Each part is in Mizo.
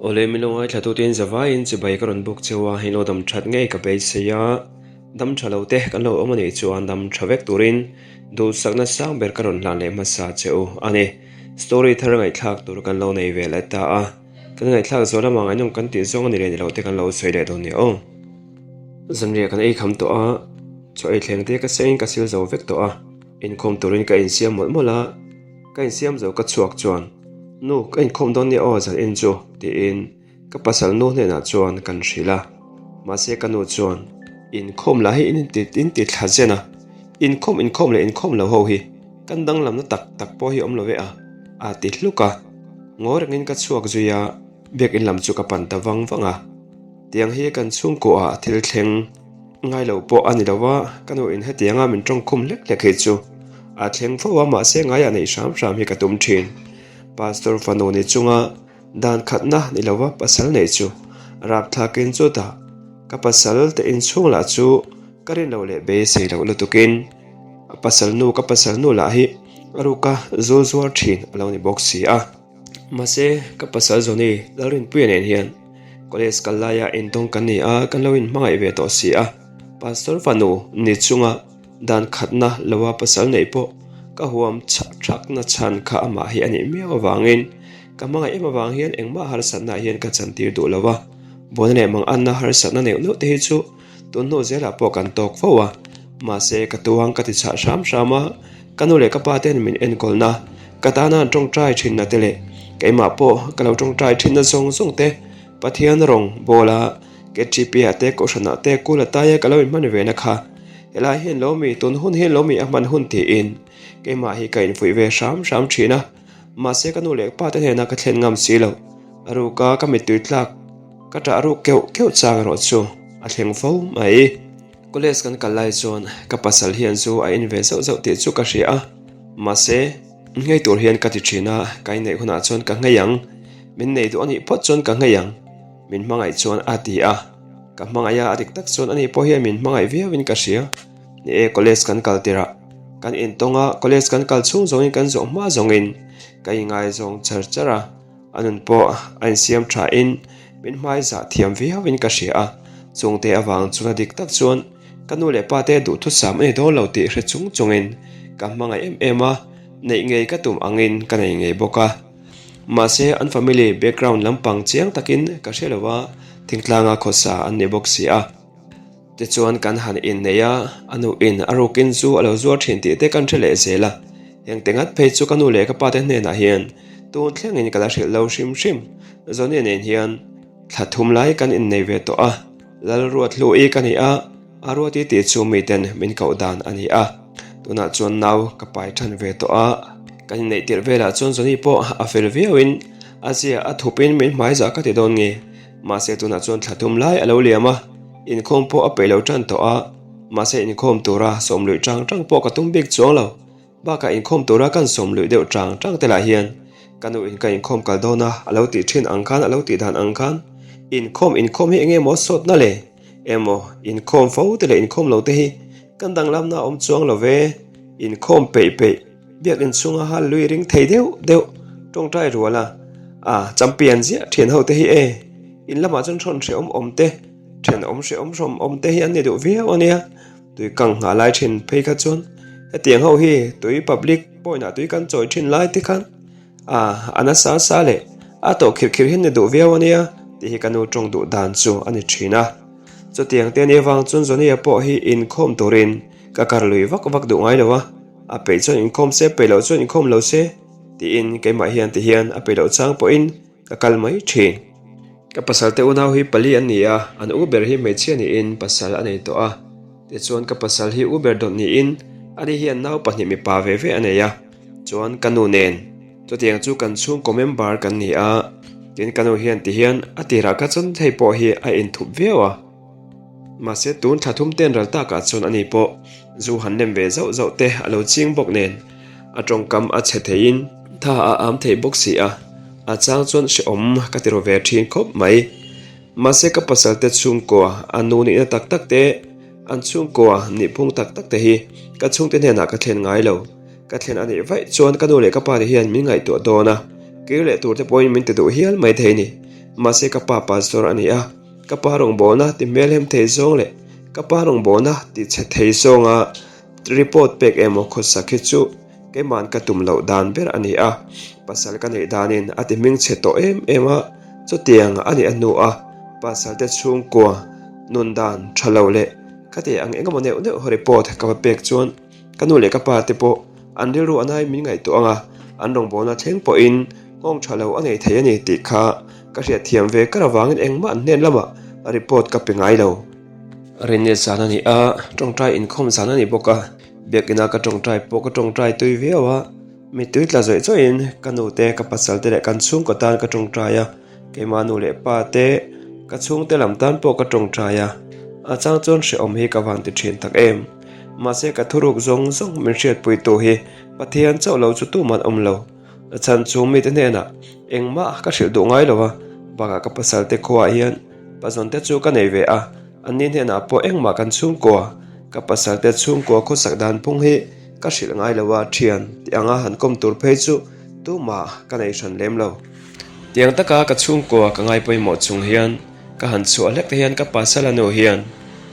Awle min lo ngaithla tutin zavaiin chibai ka rawn bawk cheu a, hei lo dam that ngei ka beisei a, dam tha lo te kan lo awm a nih chuan dam tha vek turin duhsakna sang ber ka rawn hlan leh hmasa che u a ni. Story thar ngaihthlak tur kan lo nei ve leh ta a, kan ngaihthlak zawh lamah ngaihnawm kan tih zawng a ni leh ni lo te kan lo sawi leh dawn nia aw. Zanriah kan ei kham tawh a, chaw ei thleng te ka sengin ka sil zo vek tawh a, inkhawm turin ka insiam mawlh mawlh a, Ka insiam zo ka chhuak chuan, Nu, ka inkhawm dawn nia aw zan en chu, tiin ka pasal nu hnenah chuan kan hrilh a. Mahse ka nu chuan, Inkhawm lah hi in inti thla zen a, inkhawm inkhawm leh inkhawm lo ho hi kan danglamna tak tak pawh hi awm lo ve a, a ti hluk a. Ngawi rengin ka chhuak zui a, biakinn lam chu ka pan ta vang vang a. Tiang hi kan chhungkuah thil thleng ngai lo pawh a ni lo a, ka nu in hetianga min tawngkhum hlek hlek hi chu a thleng fo a, mahse ngaiah neih hram hram hi ka tum thin. Pastor fanu ni chunga dan khatna ni lo va pasal neih chu rapthlakin chutah ka pasal te inchhung lah chu ka rin loh leh beisei loh lutukin a pasal nu ka pasal nu lah hi a ruka zul zuar thin a lo ni bawk si a. Mahse, ka pasal Johnny Lalrinpuia nen hian college kal laia intawng kan ni a, kan lo inhmangaih ve tawh si a. Pastor fanu ni chunga dan khatna loa pasal neih pawh ka huam chhak thakna chhan kha amah hi a nih miau avangin ka hmangaih em avang hian engmah harsatna ah hian ka chantir duh lo a. Buaina leh manganna harsatna neuh neuh te hi chu Tun hnu zelah pawh kan tawk fo a, mahse ka tuang ka ti chhah hram hram a, ka nu leh ka pa ten min enkawlna, ka tana an tawngtai thinna te leh keimah pawh ka lo tawngtai thinna zawng zawng te Pathian rawng bawla KTP ah te Kohhranah te Kula taia ka lo inhman ve na kha helai hian lo mi tun hun hian lo mi a hman hun tiin keimah hi ka infuih ve hram hram thin a, mahse ka nu leh pa te hnena ka thlen ngam si lo, a ruka ka mittui tlak. Ka ṭah ruk keuh keuh chang erawh chu a thleng fo mai. College kan kal lai chuan ka pasal hian zu a in ve zauh zauh tih chu ka hria a, mahse nghei tur hian ka ti ṭhin a, ka inneih hunah chuan ka nghei ang, min nei duh a nih phawt chuan ka nghei ang, min hmangaih chuan a ti a, ka hmangaih a, a dik tak chuan ani pawh hian min hmangaih viauin ka hria. Ni e, college kan kal tirh kan intawng a, college kan kal chhung zawngin kan zawh hma zawngin ka ingaizawng char char a. A nun pawh a insiam thain min hmai zah thiam viauin ka hria a, chungte avang chuan a dik tak chuan ka nu leh pate duhthusam a ni dawn lo tih hre chung chungin ka hmangaih em em a, neih ngei ka tum angin ka nei ngei bawk a. Mahse an family background lampang chiang takin ka hre lo a, thingtlanga khawsa an ni bawk si a. Tichuan kan han inneih a, a nu in a rukin chu a lo zuar thin tih te kan hre leh zel a, heng te ngat phei chu ka nu leh ka pa te hnenah hian tun thlengin ka la hrilh lo hrim hrim. Zonia nen hian thla thum lai kan innei ve tawh a, Lalruathluii ka ni a, a ruati tih chu miten min koh dan a ni a, tunah chuan nau ka pai than ve tawh a, kan inneih tirh velah chuan Zonia pawh a fel viauin a zia a thupin min hmaizah ka ti dawn nge. Mahse tunah chuan thla thum lai a lo liam a, inkhawm pawh a peih lo tan tawh a, mahse inkhawm tura sawm luih tang tang pawh ka tum bik chuang lo. Bakah inkhawm tura kan sawm luih deuh tang tang te lah hian ka nu in ka inkhawm kal dawn a, a lo tih thin ang khan a lo tih dan ang khan inkhawm inkhawm hi enge maw sawtna le? Emaw inkhawm fo te leh inkhawm lo te hi kan danglamna a awm chuang lo ve, inkhawm peih peih. Biakinn chhunga hal lui ring thei deuh deuh tawngtai rual a, a champion ziah thian ho te hi e, in lamah chuan hrawn hrehawm awm te, thenawm hrehawm hrawm awm te hi an ni duh viau a nia, tui kang nghah lai thin phei kha chuan hetiang ho hi tui public point ah tui kan chawi thin lai te khan a a nasa sa leh a tawh khirh khirh hi an ni duh viau a nia tih hi ka nu tawng duh dan chu a ni thin a, chutiang te ania vang chuan Zonia pawh hi inkhawm turin ka kar lui vak vak duh ngai lo a. A peih chuan inkhawm se, peih loh chuan inkhawm lo se tiin keimah hian ti hian a peih loh chang pawhin ka kal mai thin. Ka pasal te unau hi pali an ni a, an u ber hi hmeichhia niin pasal a nei tawh a. Tichuan ka pasal hi u ber dawt niin ani hian nau pahnih mipa ve ve a nei a, chuan ka nu nen chutiang chu kan chhungkaw member kan ni a, tin ka nu hian ti hian a tirah kha chuan hei pawh hi a inthup viau a. Mahse tun thla thum ten ral takah chuan ani pawh zu han lem ve zauh zauh te a lo ching bawk nen a tawngkam a chhe theiin tha a am thei bawk si a, a chang chuan hrehawm ka ti ru ve thin khawp mai. Mahse ka pasal te chhungkua a nu nihna tak tak te, an chhungkua nihphung tak tak te hi ka chhungte hnenah ka thlen ngai lo. Ka thlen a nih vaih chuan ka nu leh ka pa te hian min ngaihtuah dawn a, kir leh tur te pawhin min ti duh hial mai thei ni. Mahse ka pa pastor a ni a, ka pa rawngbawlna ti hmelhem thei zawng leh ka pa rawngbawlna ti chhe thei zawnga report pek emaw khawsak hi chu keima'n ka tum loh dan ber a ni a. Pasal ka neih danin a ti hming chhe tawh em em a, chutiang a nih a hnu a pasal te chhungkua nun dan tha lo leh khati ang engemaw neuh neuh report ka va pek chuan Ka nu leh ka pa te pawh an rilru a nai min ngaihtuah ang a, an rawngbawlna thleng pawhin nghawng tha lo a nei thei a ni tih kha ka hriatthiam ve kar avangin engmah an hnen lamah report ka pe ngai lo. Rinne zan a ni a, tawngtai inkhawm zan a ni bawk a, biakina ka tawngtai pawh ka tawngtai tui viau a, mittui tla zawih zawih in ka nu te, ka pasal te leh kan chhungkaw tan ka tawngtai a. Keimah nu leh pa te, ka chhungte lam tan pawh ka tawngtai a, a chang chuan hrehawm hi ka van ti thin tak em. Mahse ka thuruk zawng zawng min hriatpuitu hi Pathian chauh lo chu tuman awm lo. A chhan chu mite hnenah engmah ka hrilh duh ngai lo a, bakah ka pasal te khuaah hian pazawn te chu ka nei ve a, anni hnenah pawh engmah kan chhungkua, ka pasal te chhungkua khawsak dan phung hi ka hrilh ngai lo a, thian tih anga han kawm tur phei chu tumah ka nei hran lem lo. Tiang taka ka chhungkua ka ngai pawimawh chung hian ka han chhuah hlek te hian ka pasal a nu hian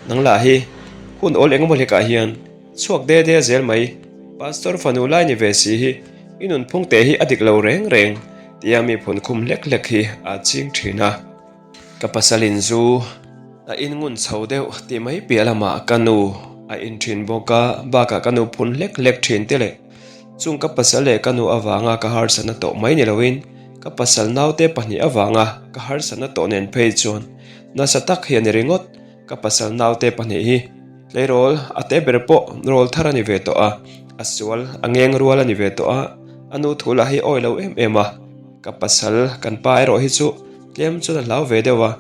nang lah hi hun awl engemaw hlekah hian chhuak de de zel mai pastor fanu lai ni ve si hi i nunphung teh hi a dik lo reng reng tia mi phun khum hlek hlek hi a ching thin a. Ka pasal in zu a in ngun chho deuh tih mai piah lamah ka nu a in thin bawk a bakah ka nu phun hlek hlek thin te leh Chung ka pasal leh ka nu avanga ka harsatna tawh mai ni loin ka pasal naute pahnih avanga ka harsatna tawh nen phei chuan nasa tak hi a ni ringawt. Ka pasal naute pahnih hi tleirawl a te ber pawh rawl thar a ni ve tawh a, a sual a ngeng rual a ni ve tawh a, a nu thu lah hi awi lo em em a. Ka pasal kan pa erawh hi chu tlem chuan a hlau ve deuh a,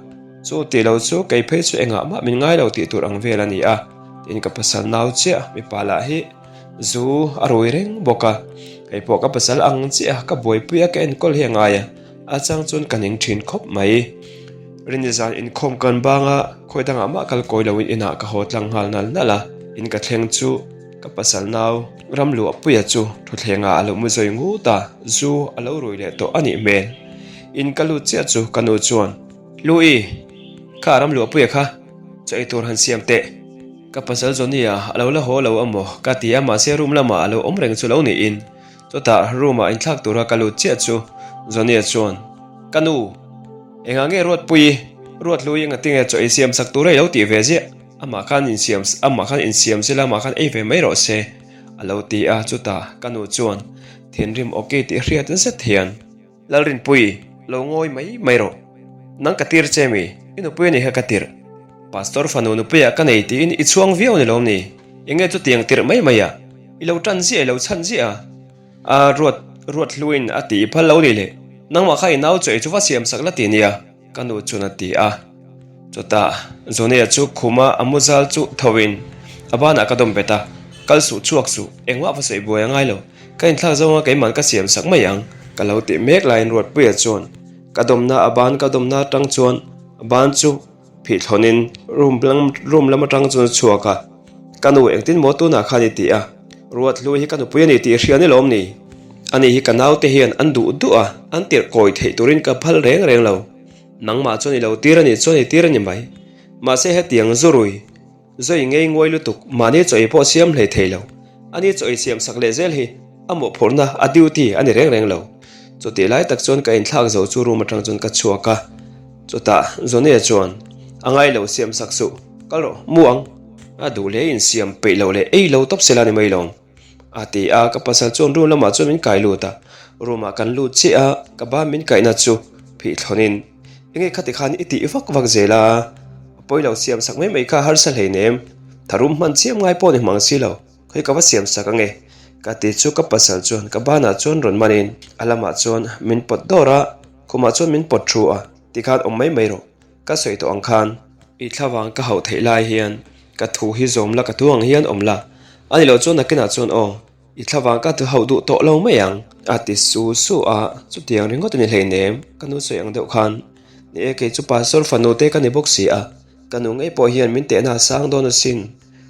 chu tih lo chu kei phei chu engah mah min ngai lo tih tur ang vel a ni a, tin ka pasal nau chiah mipa lah hi Zu a rui reng bawk a, kei pawh ka pasal ang chiah a, ka buaipui a ka enkawl hi a ngai a, a chang chuan ka ning thin khawp mai. Rini zan inkhawm kan bang a, khawi dangah mah kal kawi loin inah ka haw tlang nghal nal nal a, in ka thleng chu ka pasal nau ram luah puia chu thutthlengah a lo mu zawi ngut a, zu a lo rui leh tawh a nih hmel. In ka lut chiah chu ka nu chuan, Hlui, kha ram luah puia kha chaw ei tur han siam teh. Ka pasal Johnny-a a lo la haw lo amaw ka ti a mahse room lamah a lo awm reng chu lo niin chutah room ah inthlak tura ka lut chiah chu Johnny-a chuan Ka nu, engah nge Ruatpuii, Ruathlui engatinge chaw ei siam sak tura i lo tih ve ziah? Amah khan insiam amah khan insiam sela amah khan ei ve mai rawh se a lo ti a chutah ka nu chuan thinrim awki tih hriat zet hian Lalrinpui, lo ngawi mai mai rawh. Nang ka tir che mi, i nupui a ni kha ka tirh. Pastor fanu nupuiah ka nei tiin i chhuang viau ni lawm ni? Enge chutiang tirh mai mai a? I lo tan ziah i lo chhan ziah a? A ruat ruat hluin a ti i phal lo ni le. Nangmah kha i nau chu ei chu va siam sak la ti nia, ka nu chuan a ti a. Chutah Zonia chu khuma a mu zal chu thoin a banah ka dawm bet a, Kal suh chhuak suh, engmah va sawi buai a ngai lo, ka inthlak zawnga keiman ka siam sak mai ang, ka lo tih mek laiin Ruatpuia chuan ka dawmna a ban ka dawmna atang chuan a ban chu phih thlawnin room lam room lam atang chuan a chhuak a, Ka nu engtin maw tunah khan i ti a, Ruathlui hi ka nupui a ni tih i hria ni lawm ni? Ani hi ka naute hian an duh duh a, an tirh kawi theih turin ka phal reng reng lo. Nangmah chuan i lo tir a nih chuan i tir a ni mai. Mahse hetiang zurui, zawi ngei nguai lutuk, mahni chaw ei pawh siam hlei thei lo. Ani chaw ei siam sak leh zel hi a mawhphurhna, a duty a ni reng reng lo. Chutih lai tak chuan ka inthlak zo chu room atang chuan ka chhuak a. Chutah Johnny-a chuan, A ngai lo siam sak suh, kal rawh, mu ang. A duh leh insiam peih loh leh ei lo tawp sela ni mai lo. A ti a, ka pasal chuan room lamah chuan min kai lut a, room ah kan lut chiah a, ka ban min kaihna chu phih thlawnin, Enge khati khan i tih vak vak zel a, a pawi lo siam sak mai mai kha harsa hleinem, tharum hman chiam ngai pawh ni hmang si lo, khawi ka va siam sak ange, ka ti chu ka pasal chuan ka banah chuan rawn manin a lamah chuan min pawt dawr a, khumah chuan min pawt thu a, tikhan awm mai mai rawh. Ka sawi tawh ang khan i thlavang ka hauh theih lai hian ka thu hi zawm la ka thu ang hian awm la, a ni loh chuan nakinah chuan aw i thlavang ka thu hauh duh tawh lo mai ang a ti su su a, chutiang ringawt a ni hleinem ka nu sawi ang deuh khan ni e kei chu pastor fanu te ka ni bawk si a, ka nu ngei pawh hian min tehna a sang dawn asin,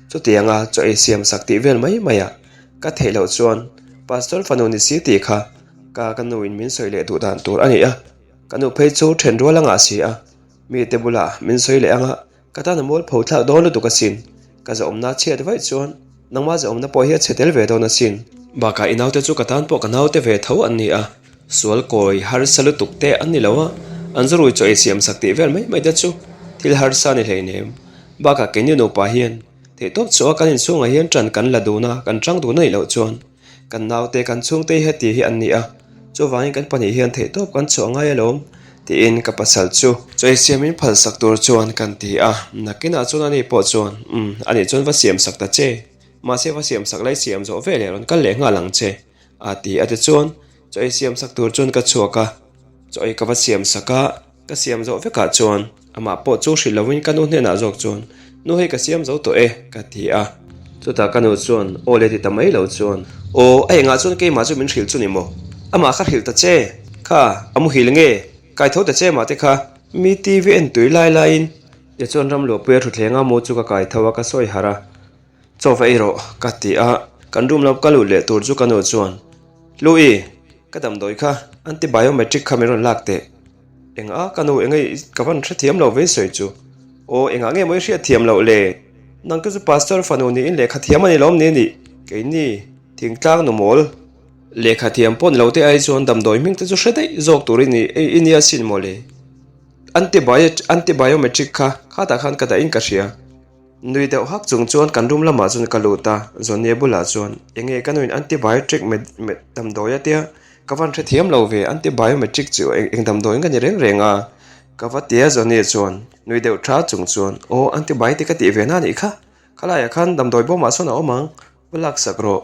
chutianga chaw ei siam sak tih vel mai mai a ka theih loh chuan pastor fanu ni si tih kha ka ka nu in min sawi leh duh dan tur a ni a. Ka nu phei chu then rual a ngah si a, mite bulah min sawi leh ang a, ka tan a mualpho thlak dawn lutuk asin. Ka zahawmna chhiat vaih chuan nangma zahawmna pawh hi a chhe tel ve dawn asin. Bakah i naute chu ka tan pawh ka naute ve tho an ni a, sual kawi harsa lutuk te an ni lo a, an zurui chaw ei siam sak tih vel mai mai te chu thil harsa a ni hleinem. Bakah keini nupa hian theihtawp chhuah a kan inchhungah hian ṭan kan la dun a, kan ṭang dun a nih loh chuan Kan naute, kan chhungte hi heti hi an ni a, chuvangin kan pahnih hian theihtawp kan chhuah ngai alawm, tiin ka pasal chu chawi siamin phalsak tur chuan kan ti a. Nakinah chuan ani pawh chuan, Umm, anih chuan va siamsak ta che, mahse va siamsak lai siam zawh veleh rawn kal leh nghal ang che, a ti a. Tichuan, chawi siamsak tur chuan ka chhuak a, chawi ka va siamsak a. Ka siam zawh vekah chuan amah pawh chu hrilh lovin ka nu hnenah zawk chuan, Nu hei ka siam zo tawh e, ka ti a. Chutah ka nu chuan, Aw le ti ta mai lo chuan, Aw, a engah chuan keimah chu min hrilh chu ni maw? Amah kha hrilh ta che, kha, a muhil nge? Kai tho ta che mah te kha, mi TV en tui lai laiin. Tichuan Ramluahpuia thuthlenga mu chu ka kai tho a, ka sawi harh a. Chaw va ei rawh, ka ti a. Kan room lam ka lut leh tur chu ka nu chuan, Hlui, ka damdawi kha antibiometric kha min rawn lak teh. Eng a, ka nu eng ei ka van hrethiam lo vei sawi chu. Aw, engah nge maw i hriatthiam loh le? Nang te chu pastor fanu niin lehkha thiam a ni lawm ni nih? Keini, thingtlang nu mawl. Lehkha thiam pawh ni lo te ai chuan damdawi hming te chu hre daih zawk tur i ni, i nia sin maw le? Antibiometric kha khatah khan ka dahin ka hria. Nui deuh hak chung chuan kan room lamah chuan ka lut a, Zonia bulah chuan, Enge ka nuin antibiotic med damdawi a tia, ka van hrethiam lo ve, antibiometric chu eng damdawi ka ni reng reng a, ka va ti a Zonia chuan nui deuh tha chung chuan, Aw antibiotic a tih ve na anih kha, khalaiah khan damdawi bawmah sawn a awm ang, va laksak rawh.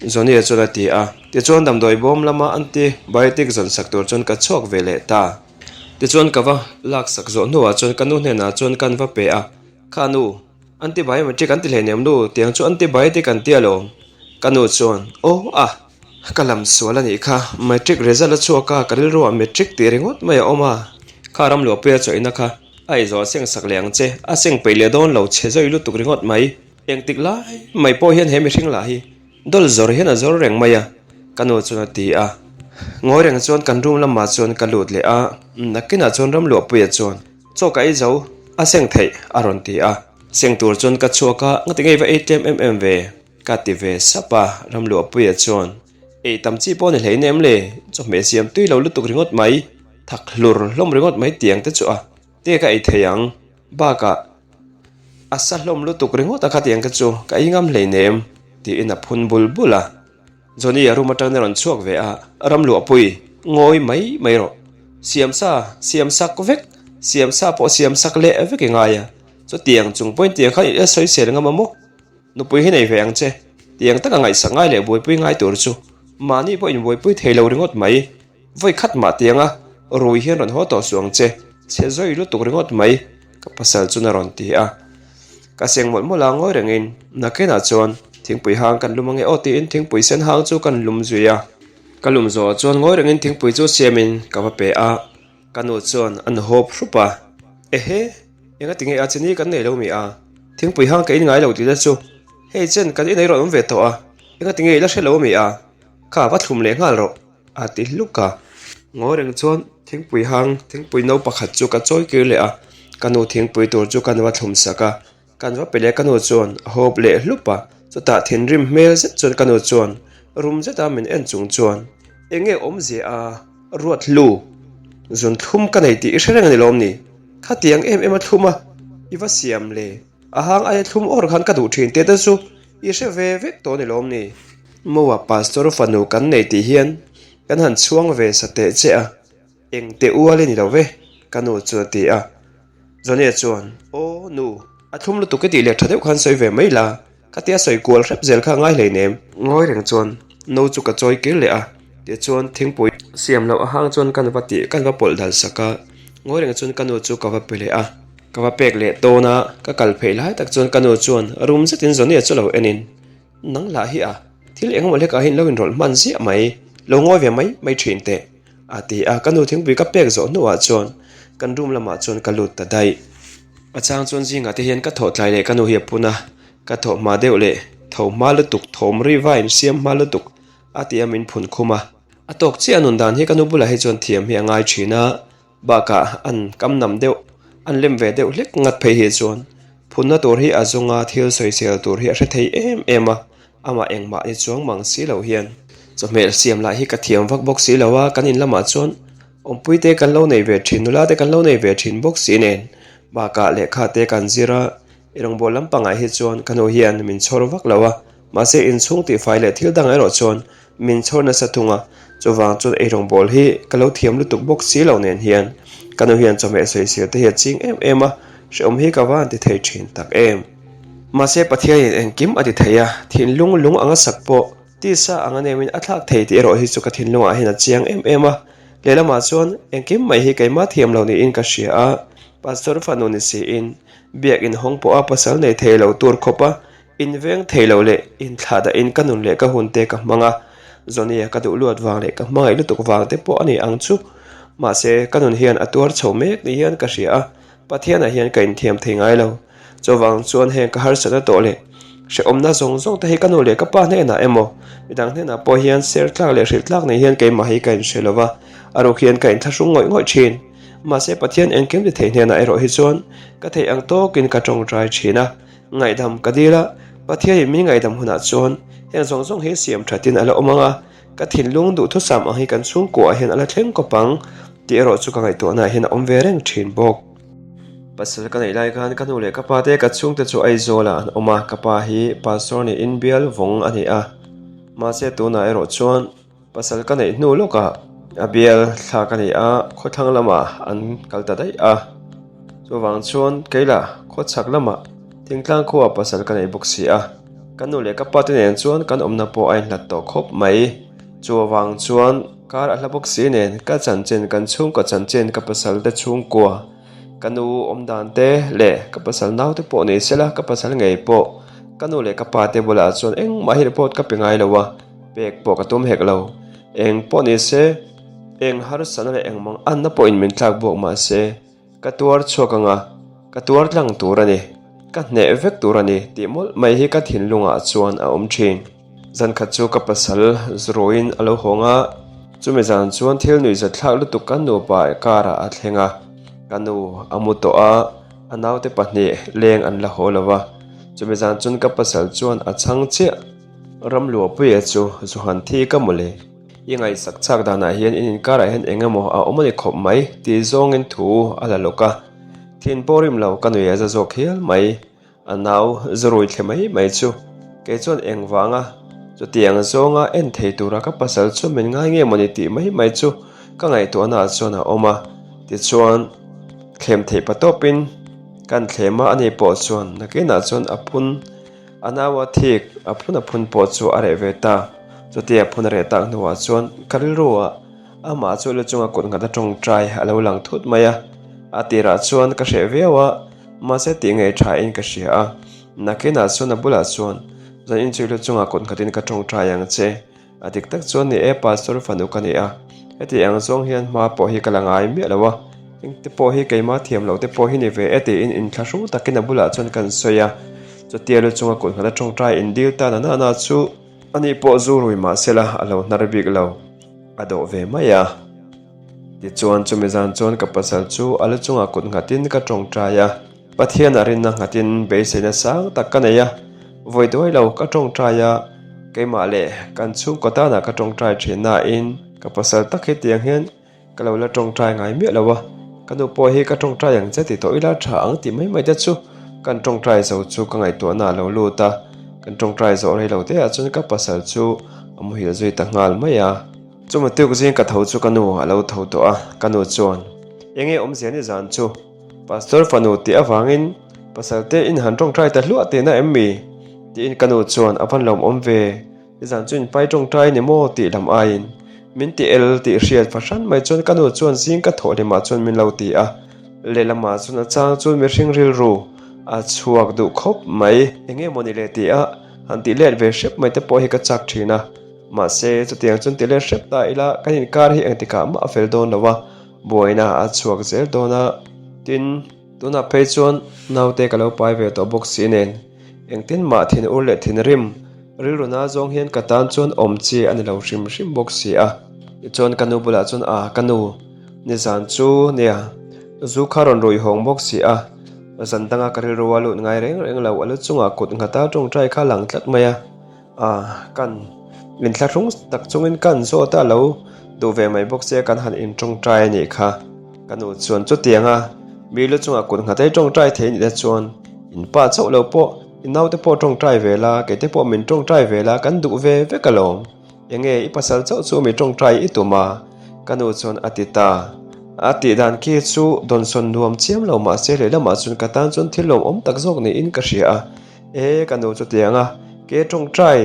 Zonia chuan a ti a, tichuan damdawi bawm lama antibiotic zawn sak tur chuan ka chhuak ve leh ta. Tichuan ka va laksak zawh hnuah chuan ka nu hnenah chuan kan va pe a, Kha nu, antibiometric an ti hleinem nu, tiang chu antibiotic an ti alawm. Ka nu chuan, Aw a, ka lam sual a nih kha, matric result a chhuak a, ka rilruah matric tih ringawt mai a awm a. Kha Ramluahpuia chawihna kha a eizawh a seng sak leh ang che, a seng peih leh dawn lo chhe zawi lutuk ringawt mai. Engtik lai mai pawh hian he mihring lah hi dawl zawr hian a zawr reng mai a, ka nu chuan a ti a. Ngawi reng chuan kan room lamah chuan ka lut leh a, nakinah chuan Ramluahpuia chuan chaw ka ei zo, a seng theih a rawn ti a. Seng tur chuan ka chhuak a, ngati ngei va ei tlem em em ve, ka ti ve sap a, Ramluahpuia chuan ei tam chi pawh ni hlei nem le, chawhmeh siam tui lo lutuk ringawt mai, thak hlur hlawm ringawt mai tiang te chu a. Te ka ei thei ang. Bakah a sa hlawm lutuk ringawt a khatiang te chu ka ei ngam hleinem tiin a phun bul bul a. Johnny a room atangin a rawn chhuak ve a, Ramluahpui, ngawi mai mai rawh. Siam sa, siam sak vek, siam sa pawh siam sak leh vek i ngai a. Chutiang chung pawhin tiang khan i sawisel ngam a maw? Nupui hi nei ve ang che. Tiang taka ngaihsak ngai leh buaipui ngai tur chu mahni pawh inbuaipui thei lo ringawt mai. Vawi khat mah tianga rui hian rawn haw tawh suh ang che, chhe zawi lutuk ringawt mai, ka pasal chuan a rawn ti a. Ka seng mawlh mawlh a, ngawi rengin nakinah chuan thingpui hang kan lum ange aw tiin thingpui sen hang chu kan lum zui a. Ka lum zawhah chuan ngawi rengin thingpui chu siamin ka va pe a, ka nu chuan a nu hawp hrup a, Ehe, engati nge a chini kan nei lo mi a, thingpui hang ka in ngai lo tih te chu hei chen kan inei rawn awm ve tawh a, engati nge i la hre lo mi a, kha va thlum leh nghal rawh. A ti hluk a, ngawi reng chuan thingpui hang thingpui no pakhat chu ka chawi kir leh a, ka nu thingpui tur chu kan va thlum sak a, kan va pe leh ka nu chuan a hawp leh hlup a, chutah thinrim hmel zet chuan ka nu chuan rum zeta min en chung chuan eng nge awmzia a ruat hlu zun thlum ka nei tih i hre reng a ni lawm ni? Khatiang em em a thlum a i va siam le? A hang aia thlum awr khan ka duh thin teh te chu i hre ve vek tawh a ni lawm ni? Moa pastor fanu kan nei tih hian kan han chhuang ve sa teh che a, eng teh ual i ni lo ve, ka nu chuan a ti a. Johnny-a chuan, Aw nu, a thlum lutuk i tih leh tha deuh khan sawi ve mai la, khatia sawi kual hrep zel kha a ngai hleinem. Ngawi reng chuan no chu ka chawi kir leh a, tichuan thingpui siam loh a hang chuan kan va tih kan va pawlh dal sak a, ngawi reng chuan ka nu chu ka va pe leh a. Ka va pek leh tawn a, ka kal phei lai tak chuan ka nu chuan rum zetin Johnny-a chu lo enin, Nang lah hi a, thil eng emaw hlekah hian lo inrawlh hman ziah mai, lo ngawi ve mai mai thin teh, a ti a, ka nu thingpui ka pek zawh hnuah chuan kan room lamah chuan ka lut ta daih. A chang chuan zingah te hian ka thawh tlai leh ka nu hi a phun a, ka thawh hma deuh leh tho hma lutuk, thawm ri va insiam hma lutuk a ti a min phun khum a. A tawk chiah a nun dan hi ka nu bulah hi chuan thiam hi a ngai thin a, bakah an kam nam deuh, an lem ve deuh hlek ngat phei hi chuan phunna tur hi a zawng a, thil sawisel tur hi a hre thei em em a, amah engmah ni chuang mang si lo hian. Chawhmeh siam lah hi ka thiam vak bawk si lo a, kan in lamah chuan awmpui te kan lo nei ve thin, nula te kan lo nei ve thin bawk si nen, bakah lehkha te kan zir a, I rawngbâwl lampangah hi chuan ka nu hian min chhawr vak lo a, mahse inchhung tihfai leh thil dang erawh chuan min chhawr nasa thung a, chuvang chuan ei rawngbâwl hi ka lo thiam lutuk bawk si lo nen hian ka nu hian chawhmeh sawisel te hi a ching em em a, hrehawm hi ka va han ti thei thin tak em. Mahse Pathianin engkim a ti thei a, thinlung lung anga sak pawh tisa anga nemin a thlak thei tih erawh hi chu ka thinlungah hian a chiang em em a, lehlamah chuan engkim mai hi keimah thiam lo niin ka hria a, Pastor fanu ni siin Biak inhawng pawha pasal nei thei lo tur khawpa inveng thei lo leh inthlah dahin ka nun leh ka hun te ka hmang a, Johnny-a ka duh luat vang leh ka hmangaih lutuk vang te pawh a ni ang chu. Mahse, ka nun hian a tuar chho mek ni hian ka hria a, Pathianah hian ka inthiam thei ngai lo. Chuvang chuan heng ka harsatna tawh leh hrehawmna zawng zawng te hi ka nu leh ka pa hnenah emaw midang hnenah pawh hian ser tlak leh hrilh tlak nei hian keimah hi ka inhre lo va, a ruk hian ka inthlahrung ngawih ngawih thin. Mahse Pathian engkim ti thei hnenah erawh hi chuan ka theih ang tawkin ka tawngtai thin a, ngaihdam ka dil a, Pathianin min ngaihdam hunah chuan heng zawng zawng hi siam thatin a la awm ang a, ka thinlung duhthusam ang hi kan chhungkuaah hian a la thleng kawp ang tih erawh chu ka ngaihtuahnaah hian a awm ve reng thin bawk. Pasal ka neih lai khan ka nu leh ka pa te ka chhungte chu Aizawlah an awm a, ka pa hi Pastor niin bial vawng a ni a, mahse tunah erawh chuan Pasal ka neih hnu lawkah a bial thlak a ni a, khawthlang lamah an kal ta daih a. Chuvang chuan keilah khawchhak lamah thingtlang khuaah pasal ka nei bawk si a. Ka nu leh ka pa te nen chuan kan awmna pawh a inhlat tawh khawp mai. Chuvang chuan kar a hla bawk si nen ka chanchin kan chhungkaw chanchin ka pasal te chhungkua ka nu awm dan te leh ka pasal nau te pawh ni sela ka pasal ngei pawh ka nu leh ka pa te bulah chuan engmah hi report ka pe ngai lo a. Pek pawh ka tum hek lo. Eng pawh ni se, eng harsatna leh eng mang anna pawhin min tlak buak mah se, ka tuar chhuak ang a, ka tuar tlang tur a ni, ka hneh vek tur a ni tih mawlh mai hi ka thinlungah chuan a awm thin. Zan khat chu ka pasal zuruiin a lo hawng a, chumi zan chuan thil nuihzat thlak lutuk kan nupa karah a thleng a, ka nu a mu tawh a, a naute pahnih leng an la haw lo va, chumi zan chuan ka pasal chuan a chhang chiah. Ramluapuia chu Zuhan thi ka mawle. I ngaihsak chak danah hian in inkarah hian eng emaw a awm a ni khawp mai tih zawngin thu a la lawk a. Thin pawh rim lo ka nuih a za zawk hial mai. A nau zurui thle mai mai chu kei chuan eng vanga chutiang zawnga en thei tura ka pasal chu min ngai nge mawni tih mai mai chu ka ngaihtuahnaah chuan a awm a. Tichuan thlem theih patawpin kan thlem a, ani pawh chuan nakinah chuan a phun. A naua thik a phun a phun pawh chu a reh ve ta. Chutia phun a reh tak hnuah chuan ka rilruah amah chu lu chunga kut nghat a tawngtai a lo lang thut mai a. A tirah chuan ka hreh viau a, mahse tih ngei thain ka hria a. Nakinah chuan a bulah chuan zan inchui lu chunga kut nghatin ka tawngtai ang che. A dik tak chuan ni e, Pastor fanu ka ni a, heti ang zawng hian hma pawh hi ka la ngai miah lo a, engte pawh hi keimah thiam loh te pawh hi ni ve e tiin inthlahrung takin a bulah chuan kan sawi a, chutia lu chunga kut nghat a tawngtai indil ta na na na chu ani pawh zu rui mah sela a lo hnar bik lo, a dawh ve mai a. Tichuan chumi zan chuan ka pasal chu a lu chunga kut nghatin ka tawngtai a. Pathian a rinna nghatin beiseina sang tak ka nei a, vawi duai lo ka tawngtai a, keimah leh kan chhungkaw tanah ka tawngtai thin nain ka pasal tak hi tiang hian ka lo la tawngtai ngai miah lo a, ka nu pawh hi ka tawngtai ang che ti tawh ila tha ang tih mai mai te chu kan tawngtai zo chu ka ngaihtuahna a lo lut a, kan tawngtai zawh rei lo te ah chuan ka pasal chu a muhil zui ta nghal mai a. Chumi tuk zing ka tho chu ka nu a lo tho tawh a, ka nu chuan, Enge awmzia ni zan chu? Pastor fanu tih avangin pasal te in han tawngtai ta hluah tihna em mi? Tiin ka nu chuan a van lawmawm ve, nizan chu in pai tawngtai ni maw tih lam aiin min ti el tih hriat fahran mai chuan ka nu chuan zing ka thawh hlimah chuan min lo ti a, lehlamah chuan a chang chuan mihring rilru a chhuak duh khawp mai. Enge maw ni le tih a han tih let ve hrep mai te pawh hi ka chak thin a, mahse chutiang chuan ti let hrep ta ila kan inkar hi engtikah mah a fel dawn lo a. Buaina a chhuak zel dawn a, tin, tunah phei chuan naute ka lo pai ve tawh bawk si nen, engtin mah thin ur leh thinrim rilru na zawng hian ka tan chuan awm chi a ni lo hrim hrim bawk si a. Tichuan ka nu bulah chuan a ka nu nizan chu nia zu kha rawn rui hawng bawk si a, zan danga ka rilru a lut ngai reng reng lo a lu chungah kut nghata tawngtai kha a lang tlat mai a. A kan inthlahrung tak chungin kan zawt a lo duh ve mai bawk che kan han intawngtai a nih kha. Ka nu chuan chutiang a mi lu chungah kut nghat ei tawngtai thei anih te chuan in pa chauh lo pawh i naute pawh tawngtai ve la kei te pawh min tawngtai ve la kan duh ve vek alawm. Enge i pasal chauh chu mi tawngtai i tum a? Ka nu chuan a ti ta. A tih dan khi chu dawnsawn nuam chiam lo mahse lehlamah chuan ka tan chuan thil lawmawm tak zawk niin ka hria a. E, ka nu chutiang a, ke tawngtai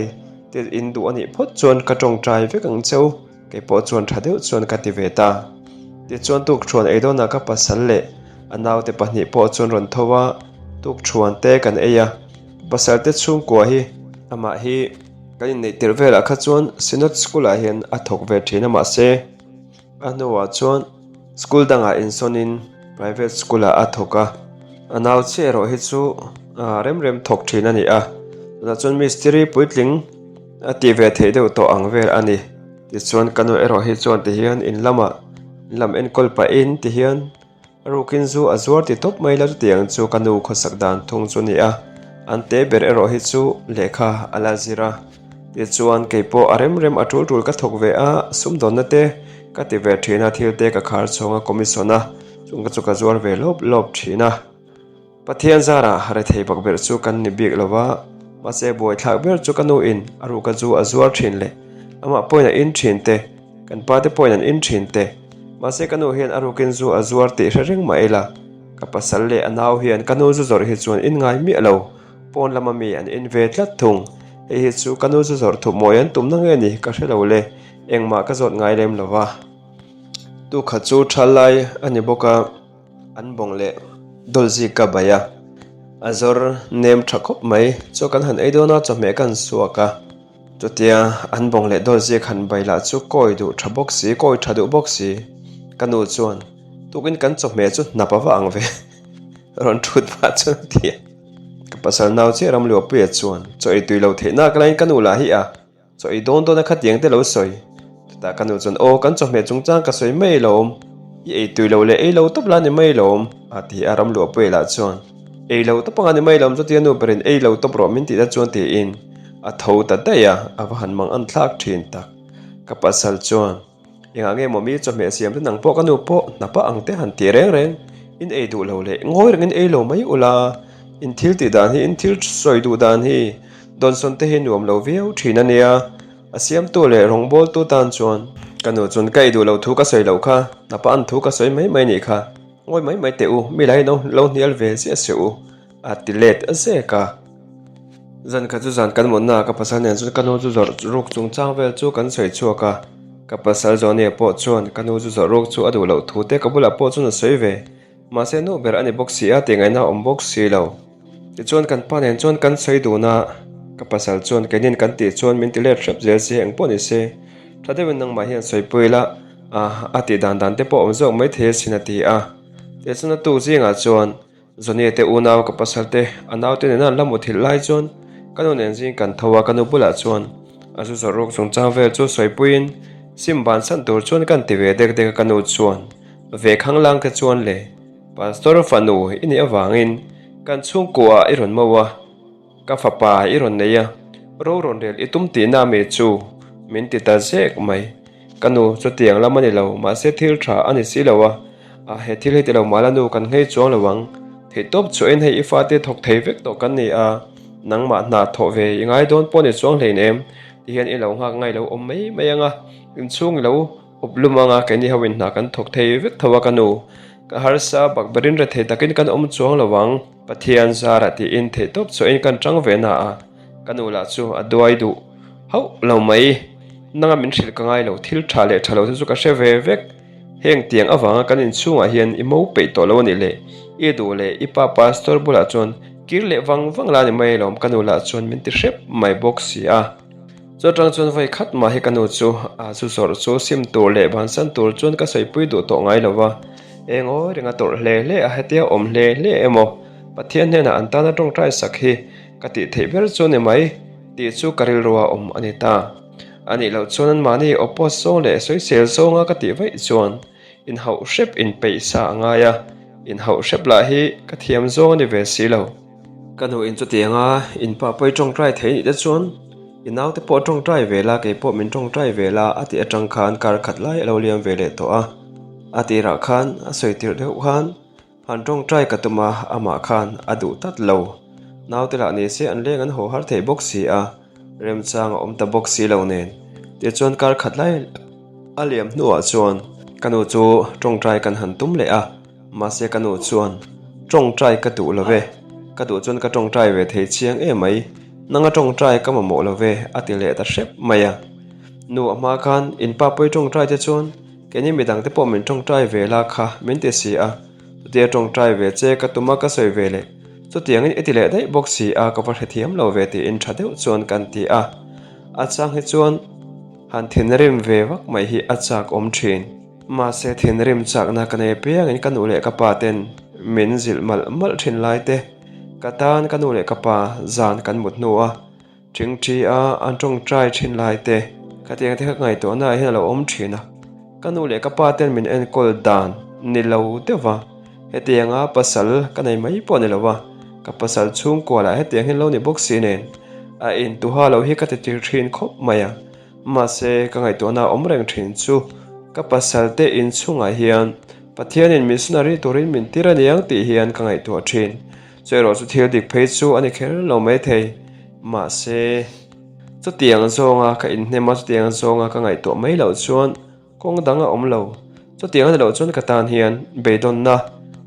te in duh a nih phawt chuan ka tawngtai vek ang cheu, kei pawh chuan tha deuh chuan ka ti ve ta. Tichuan tukthuan ei dawnah ka pasal leh a naute pahnih pawh chuan rawn tho a, tukthuan te kan ei a, pasal te chhungkua hi amah hi kan inneih tirh velah kha chuan Synod School ah hian a thawk ve thin a mahse a hnuah chuan School dangah insawnin private school ah a thawk a, a nau chiah erawh hi chu rem rem thawk thin a ni a, tunah chuan mistiri puitling a tih ve theih deuh tawh ang vel a ni. Tichuan ka nu erawh hi chuan tihian in lamah in lam enkawl pahin tihian a rukin zu a zuar ti tawp mai la chutiang chu ka nu khawsak dan thung chu a ni a, an te ber erawh hi chu lehkha a la zir a. Tichuan kei pawh a rem rem a tul tul ka thawk ve a, sumdawnna te ka ti ve thin a, thil te ka khar chhawng a, commission a, chung ka chu ka zuar ve lawp lawp thin a. Pathian zarah rethei bak ber chu kan ni bik lo va, mahse buaithlak ber chu ka nu in a ruka zu a zuar thin leh amah pawhin a in thin te, kan pa te pawhin an in thin te. Mahse ka nu hian a rukin zu a zuar tih hre reng mah ila, ka pasal leh a nau hian ka nu zu zawrh hi chuan in ngai miah lo. Pawn lama mi an en ve tlat thung. Hei hi chu ka nu chu zawrh thup mawi an tumna nge ni ka hre lo le, engmah ka zawt ngai lem lo va. Tukhat chu tha lai a ni bawk a, an bawng leh dawl zik ka bai a, a zawr nem tha khawp mai. Chaw kan han ei dawn a, chawhmeh ka han suak a, chutia an bawng leh dawl zik han bai lah chu kawi duh tha bawk si, kawi tha duh bawk si. Ka nu chuan, Tukin kan chawhmeh chu hnap a va ang ve, rawn thut pah chuan a ti a. Ka pasal nau chiah ram Luapuia chuan chaw ei tui lo theih nak laiin ka nu lah hi a chaw ei dawn dawn a khatiang te lo sawi. Chutah ka nu chuan aw kan chawhmeh chungchang ka sawi mai lawm, i ei tui lo leh ei lo tawp la ni mai lawm a ti a ram Luapuia lah chuan ei lo tawp anga ni mai lawm chutia nu berin ei lo tawp rawh min tih na chuan tiin a tho ta daih a, a va han mang an thlak thin tak. Ka pasal chuan. Engah nge maw mi chawhmeh siam te nang pawh ka nu pawh hnapa ang te han ti reng reng in ei duh lo leh ngawi rengin ei lo mai ula in thil tih dan hi in thil sawi duh dan hi dawnsawn te hi nuam lo viau thin a nia a siamtu leh rawngbawltu tan chuan ka nu chuan ka ei duh loh thu ka sawi loh kha hnapa an thu ka sawi mai mai nih kha ngawi mai mai teh u mi lai lo hnial ve ziah se u. A ti let a zek a. Zan khat chu zan kan mutna ah ka pasal nen chuan ka nu chu zawrh ruk chungchang vel chu kan sawi chhuak a. Ka pasal Johnny-a pawh chuan ka nu chu zawrh ruk chu a duh loh thu te ka bulah pawh chuan a sawi ve. Mahse nu ber a ni bawk si a tih ngaihna a awm bawk si lo. Tichuan kan pa nen chuan kan sawi dun a, ka pasal chuan keinin kan tih chuan min ti let hrep zel si eng pawh ni se. Tha deuhin nangmah hian sawipui ila a a tih dan dan te pawh a awm zawk maithei asin a ti a. Tichuan a tuk zingah chuan Zonia te unau ka pasal te a naute nena an la muthilh lai chuan ka nu nen zing kan tho a, ka nu bulah chuan a zu zawrh ruk chungchang vel chu sawipuiin sim bansan tur chuan kan ti ve dek dek a ka nu chuan ve khanglang te chuan le Pastor fanu i nih avangin kan chhungkua ah i rawn mo a. Ka fapa i rawn nei a, ro rawn rel i tum tihna mi chu min ti ta zek mai. Ka nu chutiang lam a ni lo, mahse thil tha a ni si lo a, a he thil hi ti lo mah la nu kan nghei chuang lo ang. Theihtawp chhuahin hei i fate thawk thei vek tawh kan ni a, nangmah hna thawh ve i ngai dawn pawh ni chuang hlein em ti hian i lo nghak ngai lo awm mai mai ang a, inchhung i lo Up lum anga keini ho in hna kan thawk thei vek tho a ka nu. Ka harsa bak berin rethei takin kan awm chuang lo ang. Pathian zarah tiin theihtawp chhuahin kan tang ve na a, ka nu lah chu a duai duh hauh lo mai. Nanga min hrilh ka ngai lo, thil tha leh tha lo te chu ka hre ve vek. Heng tiang avanga kan inchhungah hian i mo peih tawh lo a nih le. I duh leh i pa pastor bulah chuan kir leh vang vang la ni mai alawm ka nu lah chuan min ti hrep mai bawk si a. Chu atang chuan vawi khat mah hi ka nu chu a zu zawrh chu sim tur leh bansan tur chuan ka sawipui duh tawh ngai lo va, eng awi ring a tawrh hle hle a hetia awm hle hle emaw Pathian hnenah an tana tawngtai sak hi ka tih theih ber chu ni mai tih chu ka rilrua awm a ni ta. A nih loh chuan anmahni oppose zawng leh sawisel zawnga ka tih vaih chuan inhauh hrep inpeih sa a ngai a, inhauh hrep lah hi ka thiam zawng a ni ve si lo. Ka nu in chutianga in pa pawi tawngtai thei nih te chuan i naute pawh tawngtai ve la, kei pawh min tawngtai ve la a tih atang khan kar khat lai a lo liam ve leh tawh a. A tirah khan a sawi tirh deuh khan han tawngtai ka tum a, amah khan a duh tlat lo. Naute lah ni se an leng an haw har thei bawk si a, remchang a awm ta bawk si lo nen. Tichuan kar khat lai a liam hnuah chuan ka nu chu tawngtai kan han tum leh a. Mahse ka nu chuan, Tawngtai ka duh lo ve, ka duh chuan ka tawngtai ve thei chiang em mai, nanga tawngtai ka mamawh lo ve a ti leh ta hrep mai a. Nu a hma khan in pa pawi tawngtai te chuan keini midang te pawh min tawngtai ve la kha min ti si a, chutia tawngtai ve che ka tum a ka sawi ve leh, chutiangin i ti leh daih bawk si a ka va hrethiam lo ve tiin tha deuh chuan kan ti a. A chang hi chuan han thinrim ve vak mai hi a chak awm thin. Mahse thinrim chakna ka nei apiangin ka nu leh ka pa ten min zilh malh malh thin lai te, ka tan ka nu leh ka pa zan kan mut hnu a, ṭhingṭhi a an ṭawngṭai thin lai te, khatiang te kha ka ngaihtuahna ah hian a lo awm thin a. Ka nu leh ka pa ten min enkawl dan ni lo deuh va, hetianga pasal ka nei mai pawh ni lo va, ka pasal chhungkua lah hetiang hian lo ni bawk si nen a intuha lo hi ka ti tir thin khawp mai a. Mahse, ka ngaihtuahna awm reng thin chu ka pasal te inchhungah hian Pathianin missionary turin min tir a niang tih hian ka ngaihtuah thin. Chu erawh chu thil dik phei chu a ni kher lo maithei. Mahse, chutiang zawnga ka inhnem a, chutiang zawnga ka ngaihtuah mai loh chuan kawng dang a awm lo. Chutiang a ni loh chuan ka tan hian beidawnna,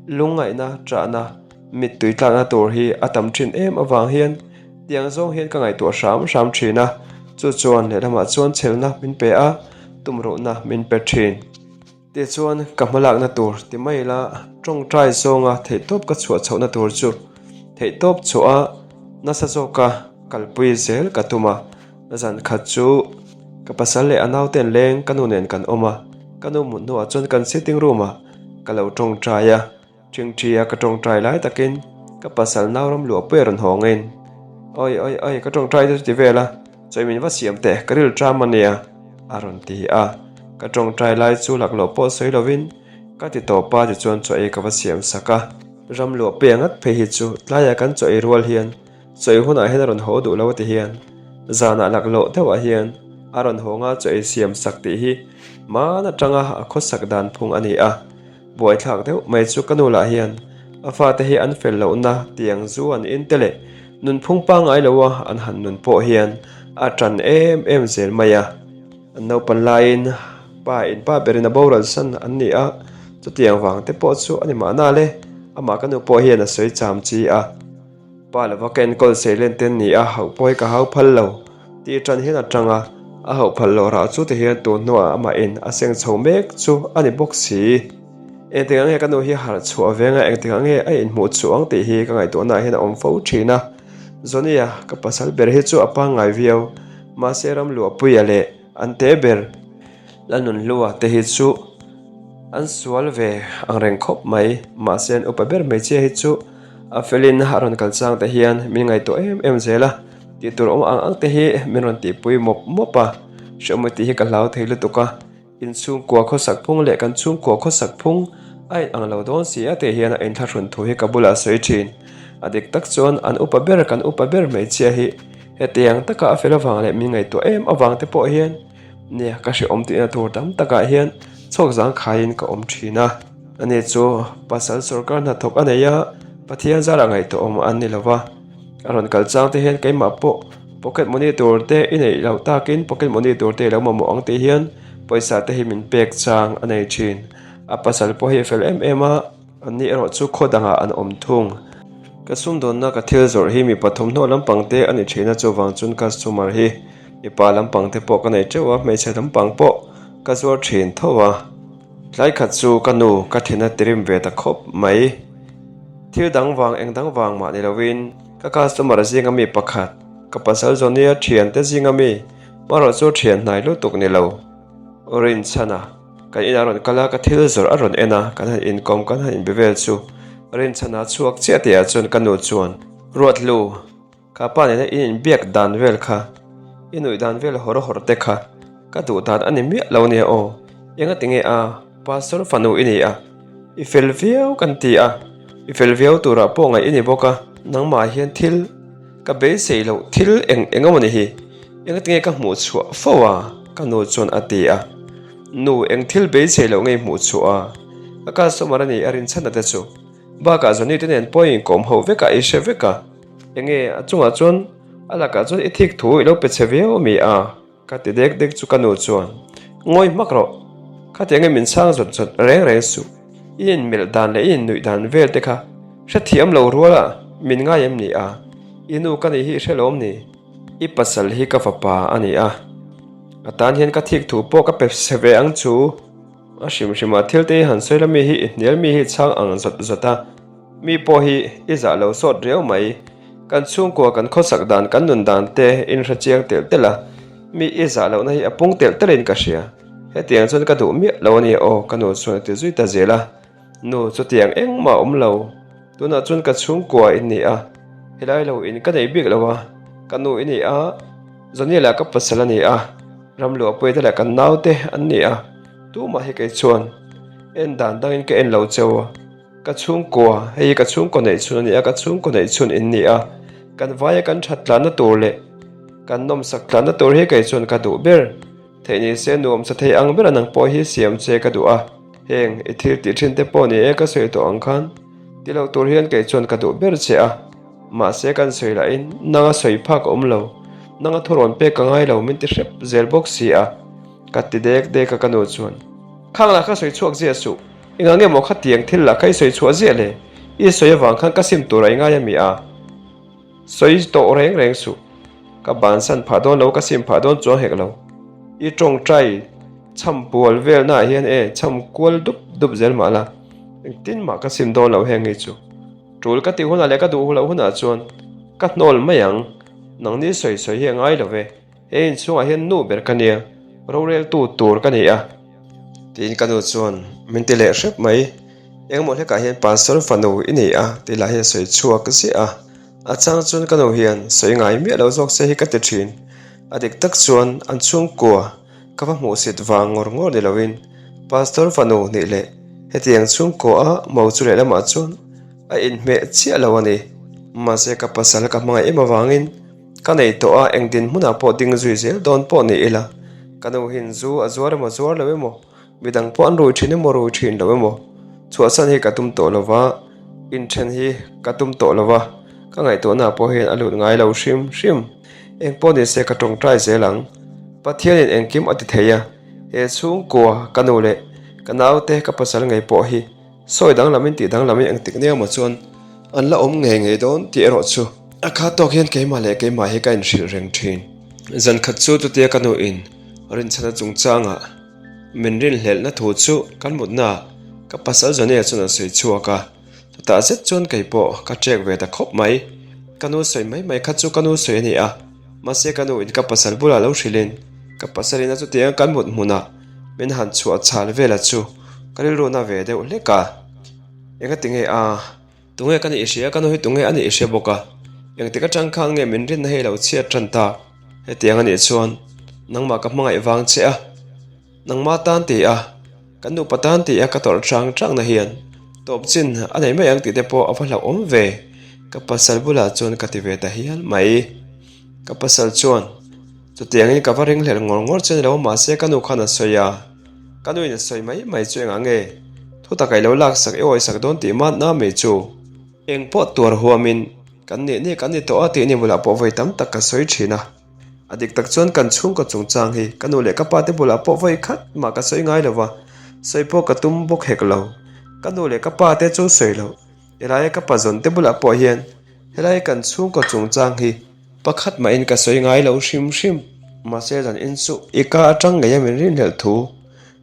lungngaihna, ṭahna, Mittui tlakna tur hi a tam thin em avang hian tiang zawng hian ka ngaihtuah hram hram thin a, chu chuan lehlamah chuan chhelna min pe a, tumruhna min pe thin. Tichuan ka hmalakna tur ti mai ila tawngtai zawnga theihtawp ka chhuah chhohna tur chu theihtawp chhuah a nasa zawka kalpui zel ka tum a, zan khat chu ka pasal leh a nauten leng ka nu nen kan awm a, ka nu mut hnuah chuan kan sitting room ah ka lo tawngtai a. Ṭhingṭhi a ka ṭawngṭai lai takin ka pasal nau ram luah pui a rawn haw ngeiin, Awi awi awi ka ṭawngṭai te chu ti vel a, chawi min va siam teh ka ril ṭam a nia a rawn ti a, ka ṭawngṭai lai chu laklawh pawh sawi lovin ka ti tawp a tichuan chaw ei ka va siam sak a. Ram luah pui a ngat phei hi chu tlaiah kan chaw ei rual hian chaw ei hunah hian a rawn haw duh lo a ti hian zanah laklawh deuhah hian a rawn haw nga chaw ei siam sak tih hi hmaan aṭanga a khawsak dan phung a ni a. Buaithlak deuh mai chu ka nu lah hian a fate hi an fel lohna tiang zu an in te leh nunphung pangngai loa an han nun pawh hian a ṭan em em zel mai a. An naupan laiin pa in pa berin a boral san an ni a, chutiang vang te pawh chu a ni mahna le, amah ka nu pawh hian a sawi cham chi a. Pa lova ka enkawl seilen te ni a, hauh pawh hi ka hau phal lo tih ṭan hian a ṭang a, a hauh phal loh rah chu ti hian tun hnuah amah in a seng chho mek chu a ni bawk si. Engtikah nge ka nu hi harh chhuah veng a, engtikah nge a inhmuh chhuah ang tih hi ka ngaihtuahnaah hian a awm fo ṭhin a. Zonia, ka pasal ber hi chu a pangngai viau, mahse Ramluahpuia leh an te ber Lalnunhlua te hi chu an sual ve ang reng khawp mai, mahse an upa ber hmeichhia hi chu A felin a rawn kal chang te hian min ngaihtuah em em zel a, tih tur awm ang ang te hi min rawn tihpui mawp mawp a, hrehawm tih hi ka hlau thei lutuk a, inchhungkua khawsak phung leh kan chhungkua khawsak phung a in ang lo dawn si a tih hian a inthlahrun thu hi ka bulah sawi thin. A dik tak chuan an upa ber kan upa ber hmeichhia hi hetiang taka a fel avang leh min ngaihtuah em avang te pawh hian Nia, ka hrehawm tihna tur tam takah hian chhuak zangkhaiin ka awm thin a. Ani chu pasal sorkar hnathawk a nei a, Pathian zarah ngaihtuah awm an ni lo va. A rawn kal chang te hian keimah pawh pocket money tur te i neih loh takin pocket money tur te i lo mamawh ang tih hian pawisa te hi min pek chang a nei thin. A pasal pawh hi a fel em em a. Anni erawh chu khaw dangah an awm thung. Ka sumdawnna ka thil zawrh hi mipa thawmhnaw lampang te a ni thin a, chuvang chuan customer hi mipa lampang te pawh ka nei teuh a, hmeichhe lampang pawh ka zuar thin tho a. Tlai khat chu ka nu ka then a tirim ve ta khawp mai. Thil dang vang eng dang vang mah ni lovin ka customer zinga mi pakhat, ka pasal Johnny-a thian te zinga mi, hmarawh chu thian hnai lutuk ni lo, Rinchhana. Kan inah rawn kal a, ka thil zawrh a rawn en a, kan han inkawm kan han inbe vel chu Rinchhana chhuak chiah tihah chuan ka nu chuan, Ruathlu, kha pa nena in inbiak dan vel kha. I nuih dan vel hawr hawr te kha ka duh dan a ni miah lo nia aw. Engati nge a, Pastor fanu i ni a, i fel viau kan ti a, i fel viau turah pawh ngaih i ni bawk a, nangmah hian thil ka beisei loh thil eng eng emaw ni hi, engati nge ka hmuh chhuah fo a? ka nu chuan a ti a. Nu, eng thil beisei loh nge i hmuh chhuah a? Ka customer a ni a rinchhan te chu. Bakah Johnny te nen pawh i inkawm ho vek a, i hre vek a. Enge a chungah chuan a lakah chuan i thik thu i lo pe chhe viau ami a? Ka ti dek dek chu ka nu chuan, Ngawi hmak rawh, khatiang nge min chhang zawt zawt reng reng suh, i inmelh dan leh i innuih dan vel te kha hrethiam lo rual a min ngai em ni a? I nu ka nih hi i hre lawm ni? I pasal hi ka fapa a ni a, a tan hian ka thik thu pawh ka pe chhe ve ang chu. A hrim hrimah thil te hi han sawi la mi hi i hnial mi hi chhang ang zawt zawt a, mi pawh hi i zah lo sawt riau mai. Kan chhungkua kan khawsak dan kan nun dan te in hre chiang telh telh a, mi i zah lohna hi a pung telh telhin ka hria. Hetiang chuan ka duh miah lo a nia aw ka nu chuan a ti zui ta zel a. Nu chutiang engmah a awm lo, tunah chuan ka chhungkua in ni a, helai lo in ka nei bik lo a, ka nu i ni a, Zaniela ka pasal a ni a, Ramluahpuia te leh kan naute an ni a, tumah hi kei chuan en dan dangin ka en lo cheu a, ka chhungkua, hei hi ka chhungkaw neih chhun a ni a, ka chhungkaw neih chhun in ni a, kan vaia kan that tlanna tur leh kan nawmsak tlanna tur hi kei chuan ka duh ber. Theih ni se nuam sa thei ang ber a nang pawh hi siam che ka duh a, heng i thil tih thin te pawh ni e ka sawi tawh ang khan ti loh tur hian kei chuan ka duh ber che a, mahse kan sawi lahin nanga sawi phak a awm lo, nanga thurawn pek ka ngai lo min ti hrep zel bawk si a, ka ti dek dek a ka nu chuan khang lah kha sawi chhuak ziah suh, engah nge maw khatiang thil lah kha i sawi chhuah ziah le, i sawi avang khan ka sim tur a i ngai a mi a. Sawi tawh reng reng suh. Ka bansan phah dawn lo, ka sim phah dawn chuang hek lo. I tawngtai chham pual velnaah hian e chham kual dup dup zel mah la, engtin mah ka sim dawn lo heng hi chu. Tul ka tih hunah leh ka duh loh hunah chuan ka hnawl mai ang. Nangni sawi sawi hi a ngai lo ve. He inchhungah hian nu ber ka nia, roreltu tur ka ni a. Tiin ka nu chuan min ti leh hrep mai. Engmaw hlekah hian pastor fanu i nei a tih lah hi a sawi chhuak ziah a. A chang chuan ka nu hian sawi ngai miah lo zawk se hi ka ti thin. A dik tak chuan an chhungkua ka va hmuhsit vang ngawr ngawr ni loin pastor fanu nih leh hetiang chhungkua a mo chu lehlamah chuan a inhmeh chiah lo a ni. Mahse ka pasal ka hmangaih em avangin Ka nei tawh a, eng dinhmunah pawh ding zui zel dawn pawh ni ila, ka nu hian zu a zuar emaw zuar lo emaw, midang pawh an rui thin emaw rui thin lo emaw, chhuahsan hi ka tum tawh lo va, inthen hi ka tum tawh lo va, ka ngaihtuahnaah pawh hian a lut ngai lo hrim hrim. Eng pawh ni se ka tawngtai zel ang. Pathianin engkim a ti thei a, he chhungkua ka nu leh ka naute ka pasal ngei pawh hi Sawi danglamin tih danglamin engtik nia maw chuan an la awm ngei ngei dawn tih erawh chu a kha tawk hian keimah leh keimah hi ka inhrilh reng thin. Zan khat chu chutia ka nuin rinchhana chungchangah min rinhlelhna thu chu kan mutnaah ka pasal Johnny-a chuan a sawi chhuak a, chutah zet chuan kei pawh ka ṭek ve ta khawp mai. Ka nu sawi mai mai kha chu ka nu sawi a ni a, mahse ka nuin ka pasal bulah lo hrilhin ka pasalin a chutianga kan mut hmunah Min han chhuah chhal vel a chu ka rilru na ve deuh hlek a, engati nge a, tunge ka nih i hria, ka nu hi tunge a nih i hria bawk a, engtik atang khan nge min rinna hi lo chhiat tan ta, hetiang a nih chuan nangmah ka hmangaih vang che a, nangmah tan ti a, kan nupa tan ti a ka tawrh chang chang na hian tawp chin a nei mai ang tih te pawh a va hlauhawm ve, ka pasal bulah chuan ka ti ve ta hial mai, ka pasal chuan. Chutiangin ka va ringhlelh ngawr ngawr che ni lo, mahse ka nu khan a sawi a, ka nuin a sawi mai mai chu engah nge thutak a i lo laksak i awisak dawn tih mahna mai chu eng pawh tuar huamin kan nih nih kan ni tawh a tih ni bulah pawh vawi tam tak ka sawi thin a, a dik tak chuan kan chhungkaw chungchang hi ka nu leh ka pa te bulah pawh vawi khat mah ka sawi ngai lo va, sawi pawh ka tum bawk hek lo, ka nu leh ka pa te chu sawi loh helaia ka pa zawn te bulah pawh hian helai kan chhungkaw chungchang hi. Pakhat mahin ka sawi ngai lo hrim hrim. Mahse zan in chu i ka atang ngei a min rinhlelh thu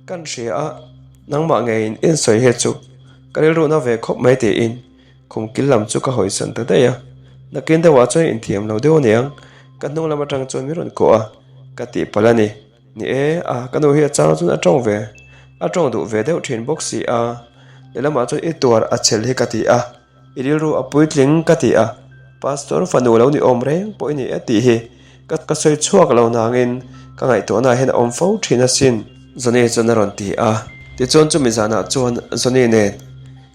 kan hria a, nangmah ngeiin in sawi he chu ka rilruhna ve khawp mai tiin khum kil lam chu ka hawisan ta daih a. Nakin deuhah chuan inthiam lo deuh aniang ka hnung lam atang chuan min rawn kawh a, ka tihpalh a ni. Ni e, a ka nu hi a chang chuan a tawng ve, a tawng duh ve deuh thin bawk si a, lehlamah chuan i tuar a chhel hi ka ti a. I rilru a puitling ka ti a, Pastor fanu lo ni awm reng pawh i ni e tih hi. Ka sawi chhuak lo nangin ka ngaihtuahnaah hian a awm fo thin asin. Johnny chuan a rawn ti a. Tichuan chumi zanah chuan Johnny nen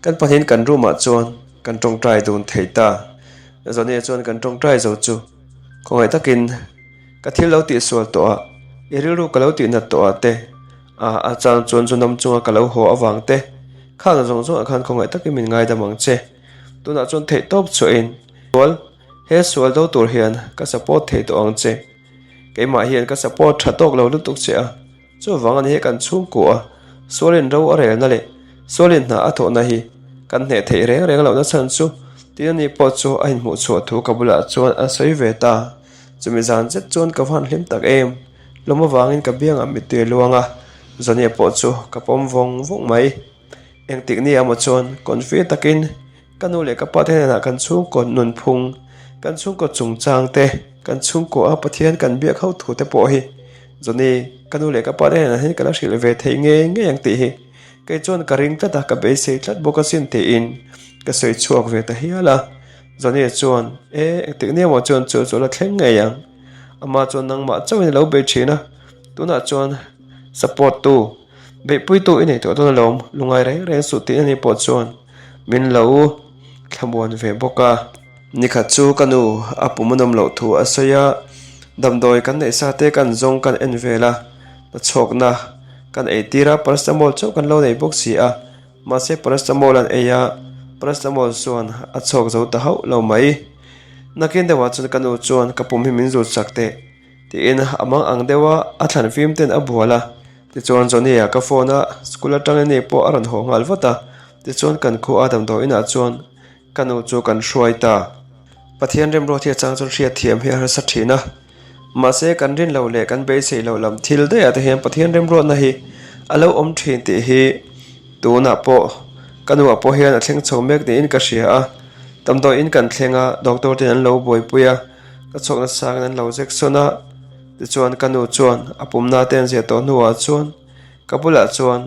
kan pahnihin kan room ah chuan kan tawngtai dun thei ta. Johnny chuan kan tawngtai zo chu khawngaih takin ka thil lo tihsual tawh ah, i rilru ka lo tihnat tawh ah te, a a chang chuan zunam chunga ka lo haw avang te, khang zawng zawngah khan khawngaih takin min ngaidam ang che. Tunah chuan theihtawp chhuahin sual He sual do tur hian ka support thei tawh ang che. Keimah hian ka support tha tawk lo lutuk che a, chuvang a ni hi kan chhungkua a, sualin ro a relna leh sualin hna a thawhna hi kan hneh theih reng reng lohna chhan chu tin ani pawh chu a inhmuh chhuah thu ka bulah chuan a sawi ve ta. Chumi zan zet chuan ka van hlim tak em. Lawm avangin ka biangah mittui a luang a, Zonia pawh chu ka pawm vawng vawng mai. Engtik ni emaw chuan confi takin Ka nu leh ka pa te hnenah kan chhungkaw nunphung, kan chhungkaw chungchang te, kan chhungkaw a Pathian kan biak ho thu te pawh hi Johnny, ka nu leh ka pa te hnenah hian ka la hrilh ve thei ngei ngei ang tih hi kei chuan ka ring tlat a, ka beisei tlat bawk asin tiin ka sawi chhuak ve ta hial a. Johnny chuan, E, engtik nia maw chuan chu chu la thleng ngei ang. Amah chuan nangmah chauhin a lo bei thin a, tunah chuan support tu, Beihpuitu i nei tawh dawn alawm, lungai reng reng suh tih ani pawh chuan min lo thlamuan ve bawk a. Nikhat chu ka nu a pum a nawm loh thu a sawi a, damdawi kan neih sa te kan zawng kan en vel a, nachhawkna kan ei tir a, paracetamol chauh kan lo nei bawk si a, mahse paracetamol an ei a, paracetamol chuan a chhawk zo ta hauh lo mai. Nakin deuhah chuan ka nu chuan ka pum hi min zut sak teh. Tiin a mang ang deuh a, a thlan fim ten a bual a. Tichuan Johnny-a ka phone a, school atangin ni pawh a rawn haw nghal vat a. Tichuan kan khua a damdawi inah chuan ka nu chu kan hruai ta. Pathian remruat hi a chang chuan hriatthiam hi a harsa thin a. Mahse kan rin loh leh kan beisei loh lam thil daih ah te hian Pathian remruatna hi a lo awm thin tih hi tunah pawh ka nu ah pawh hian a thleng chho mek niin ka hria a. Damdawi in kan thleng a, doctor ten an lo buaipui a. Ka chhuak nasa in an lo zek sawn a, tichuan ka nu chuan a pumna te an ziah tawh hnuah chuan ka bulah chuan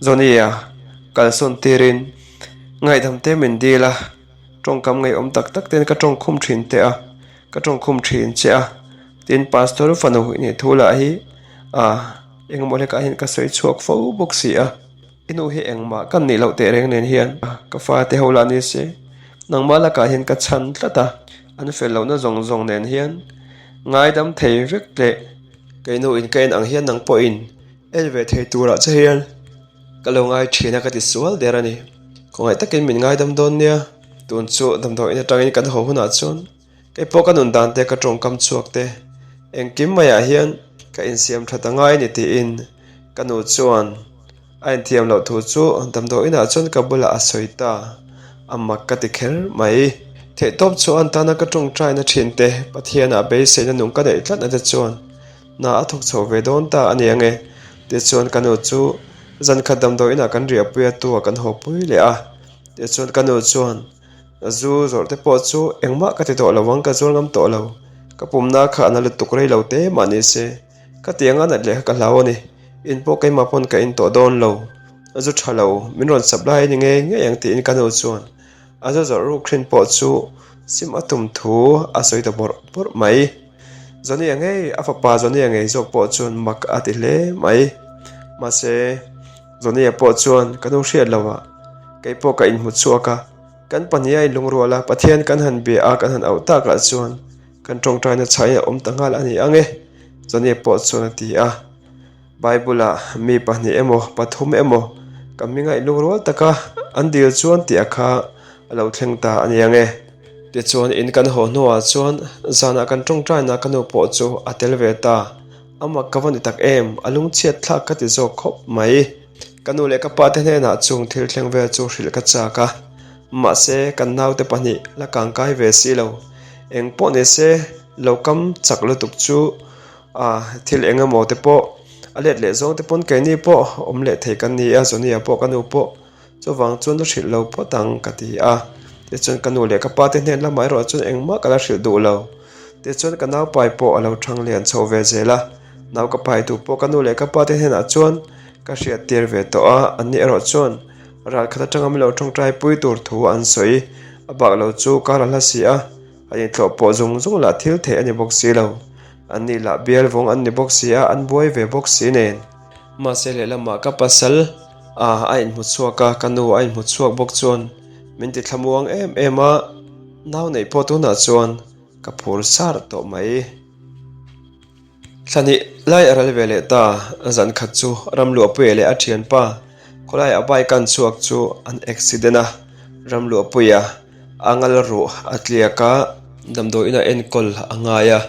Johnny-a kalsawn tirin ngaihdam te min dil a, tawngkam ngeiawm tak tak ten ka tawngkhum thin teh a, ka tawngkhum thin che a, tin Pastor fanu i nih thu lah hi ah engemaw hlekah hian ka sawi chhuak fo bawk si a. I nu hi engmah ka nih loh teh reng nen hian ka fate ho lah ni se, nangmah lakah hian ka chhan tlat a, an fel lohna zawng zawng nen hian ngaidam thei vek leh kei nu in ka en ang hian nang pawhin en ve thei turah che hian ka lo ngai thin a ka ti sual der a ni. Khawngaih takin min ngaidam dawn nia, tun chu damdawiin atangin kan haw hunah chuan Kei pawh ka nun dan te ka tawngkam chhuak te engkim maiah hian ka insiam that a ngai a ni tiin ka nu chuan a inthiam loh thu chu damdawi inah chuan ka bulah a sawi ta a mak ka ti kher mai. Theihtawp chu an tana ka tawngtaina thin te Pathianah beiseina nung ka neih tlatna te chuan hna a thawk chho ve dawn ta a ni ange tichuan ka nu chu zan khat damdawi inah kan riahpui a tua kan haw pui leh a tichuan ka nu chuan Zu zawrh te pawh chu engmah ka ti tawh lo ang, ka zuar ngam tawh lo. Ka pumna kha a na lutuk rei lo te mah ni se, ka tiang a nat leh kha ka hlau a ni. In pawh keimah pawn ka in tawh dawn lo. Zu tha lo, min rawn sap lai a ni ngei ngei ang tiin ka nu chuan a zu zawrh ruk thin pawh chu sim a tum thu a sawi ta bawrh bawrh mai. Johnny-a ngei, a fapa Johnny-a ngei zawk pawh chuan mak a ti hle mai. Mahse, Johnny-a pawh chuan ka nu hriat lo ah kei pawh ka inhmu chhuak a, kan pahniha inlungrual a, Pathian kan han bia a, kan han auh takah chuan kan tawngtaina chhaiin a awm ta nghal a ni ang e, Johnny pawh chuan a ti a. Bible-ah mi pahnih emaw pathum emaw ka hminga inlungrual taka an dil chuan tih a kha a lo thleng ta a ni ang e. Tichuan in kan haw hnuah chuan zanah kan tawngtaina ka nu pawh chu a tel ve ta. A mak ka va ni tak em, a lungchhiat thlak ka ti zawk khawp mai. Ka nu leh ka pa te hnenah chung thil thleng vel chu hrilh ka chak a, mahse kan naute pahnih la kangkai ve si lo. Eng pawh ni se lo kam chak lutuk chu ah thil eng emaw te pawh a let leh zawng te pawn keini pawh awm leh thei kan ni a, Johnny-a pawh ka nu pawh Chuvang chuan la hrilh lo phawt ang ka ti a, tichuan ka nu leh ka pa te hnen lamah erawh chuan engmah ka la hrilh duh lo. Tichuan ka naupai pawh a lo thang lian chho ve zel a, nau ka pai duh pawh ka nu leh ka pa te hnenah chuan ka hriat tir ve tawh a, anni erawh chuan ral khat atanga min lo tawngtai pui tur thu an sawi. A bak lo chu kar a hla si a, an inthlawh pawh zung zung lah thil theih a ni bawk si lo. An nih lah bial vawng an ni bawk si a, an buai ve bawk si nen. Mahse lehlamah ka pasal a a inhmu chhuak a, ka nu a inhmu chhuak bawk chuan min ti thlamuang em em a, nau neih pawh tunah chuan ka phur sar tawh mai. Thlahnih lai a ral ve leh ta, zan khat chu Ramluahpuia leh a thianpa khawlaiah bike an chhuak chu an accident a, Ramluahpuia a ngal ruh a tliak a, damdawiin a enkawl a ngai a,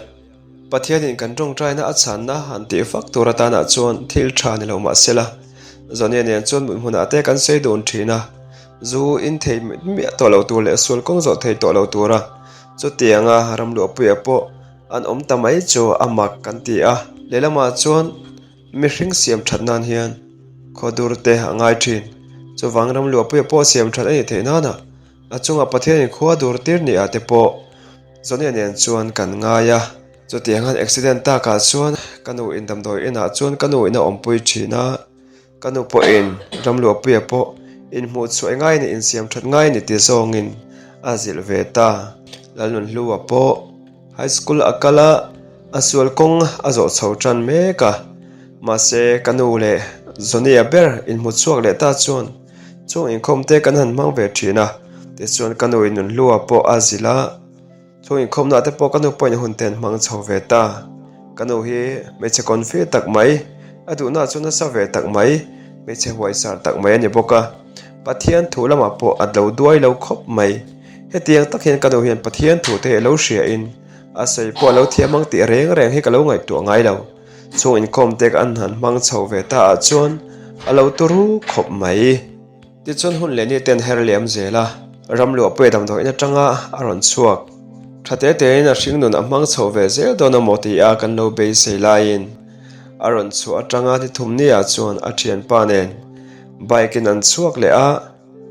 Pathianin kan tawngtaina a chhanna han tih fak tur atanah chuan thil tha ni lo mah sela, Zonia nen chuan mut hmunah te kan sawi dun thin a, zu in thei miah tawh lo tur leh sual kawng zawh thei tawh lo tura chutianga Ramluahpuia pawh An awm ta mai chu a mak kan ti a, lehlamah chuan mihring siam that nan hian khawdur te a ngai thin. Chuvang ramluahpuia pawh siam that a nih theih nana a chungah Pathianin khua dur tir ni ah te pawh Zonia nen chuan kan ngai a. Chutiang an accident takah chuan ka nu in damdawi inah chuan ka nu in a awmpui thin a. Ka nu pawhin Ramluahpuia pawh inhmuh chhuah ngai ni insiam that ngai ni ti zawngin a zilh ve ta. Lalnunhlua pawh High School a kal a, a sual kawng a zawh chho tan mek a. Mahse ka nu leh Zonia ber inhmu chhuak leh ta chuan chung inkhawm te kan han hmang ve thin a, tichuan ka nu in Nunhlua pawh a zilh a. Chung inkhawmna te pawh ka nu pawhin hun te an hmang chho ve ta. Ka nu hi hmeichhe confi tak mai, a duhna chu nasa ve tak mai, hmeichhe huaisar tak mai a ni bawk a. Pathian thu lamah pawh a lo duai lo khawp mai. Hetiang tak hian ka nu hian Pathian thu te a lo hriain a sawi pawh a lo thiam ang tih reng reng hi ka lo ngaihtuah ngai lo. Chung inkhawm te an han hmang chho ve ta ah chuan a lo turu khawp mai. Tichuan hun leh ni ten her liam zel a, Ramluahpuia damdawiin atanga a rawn chhuak. Tha te tein a hringnun a hmang chho ve zel dawn a maw ti a kan lo beisei laiin a rawn chhuah atanga ni thum niah chuan a thianpa nen bike in an chhuak leh a,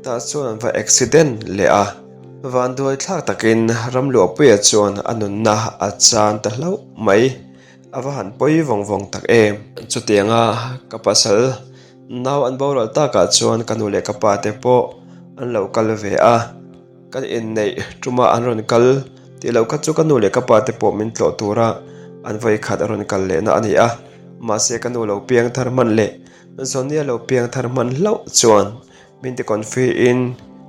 tah chuan an va accident leh a. Vanduai thlak takin Ramluahpuia chuan a nunna a chan ta hlauh mai. A va han pawi vawng vawng tak em! Chutianga ka pasal Nau an boral takah chuan ka nu leh ka pa te pawh an lo kal ve a, kan inneih tuma an rawn kal tih loh kha chu ka nu leh ka pa te pawh min tlawh tura an vawi khat a rawn kal lehna a ni a, mahse ka nu lo piang thar hman leh Zonia lo piang thar hman hlauh chuan min ti confi in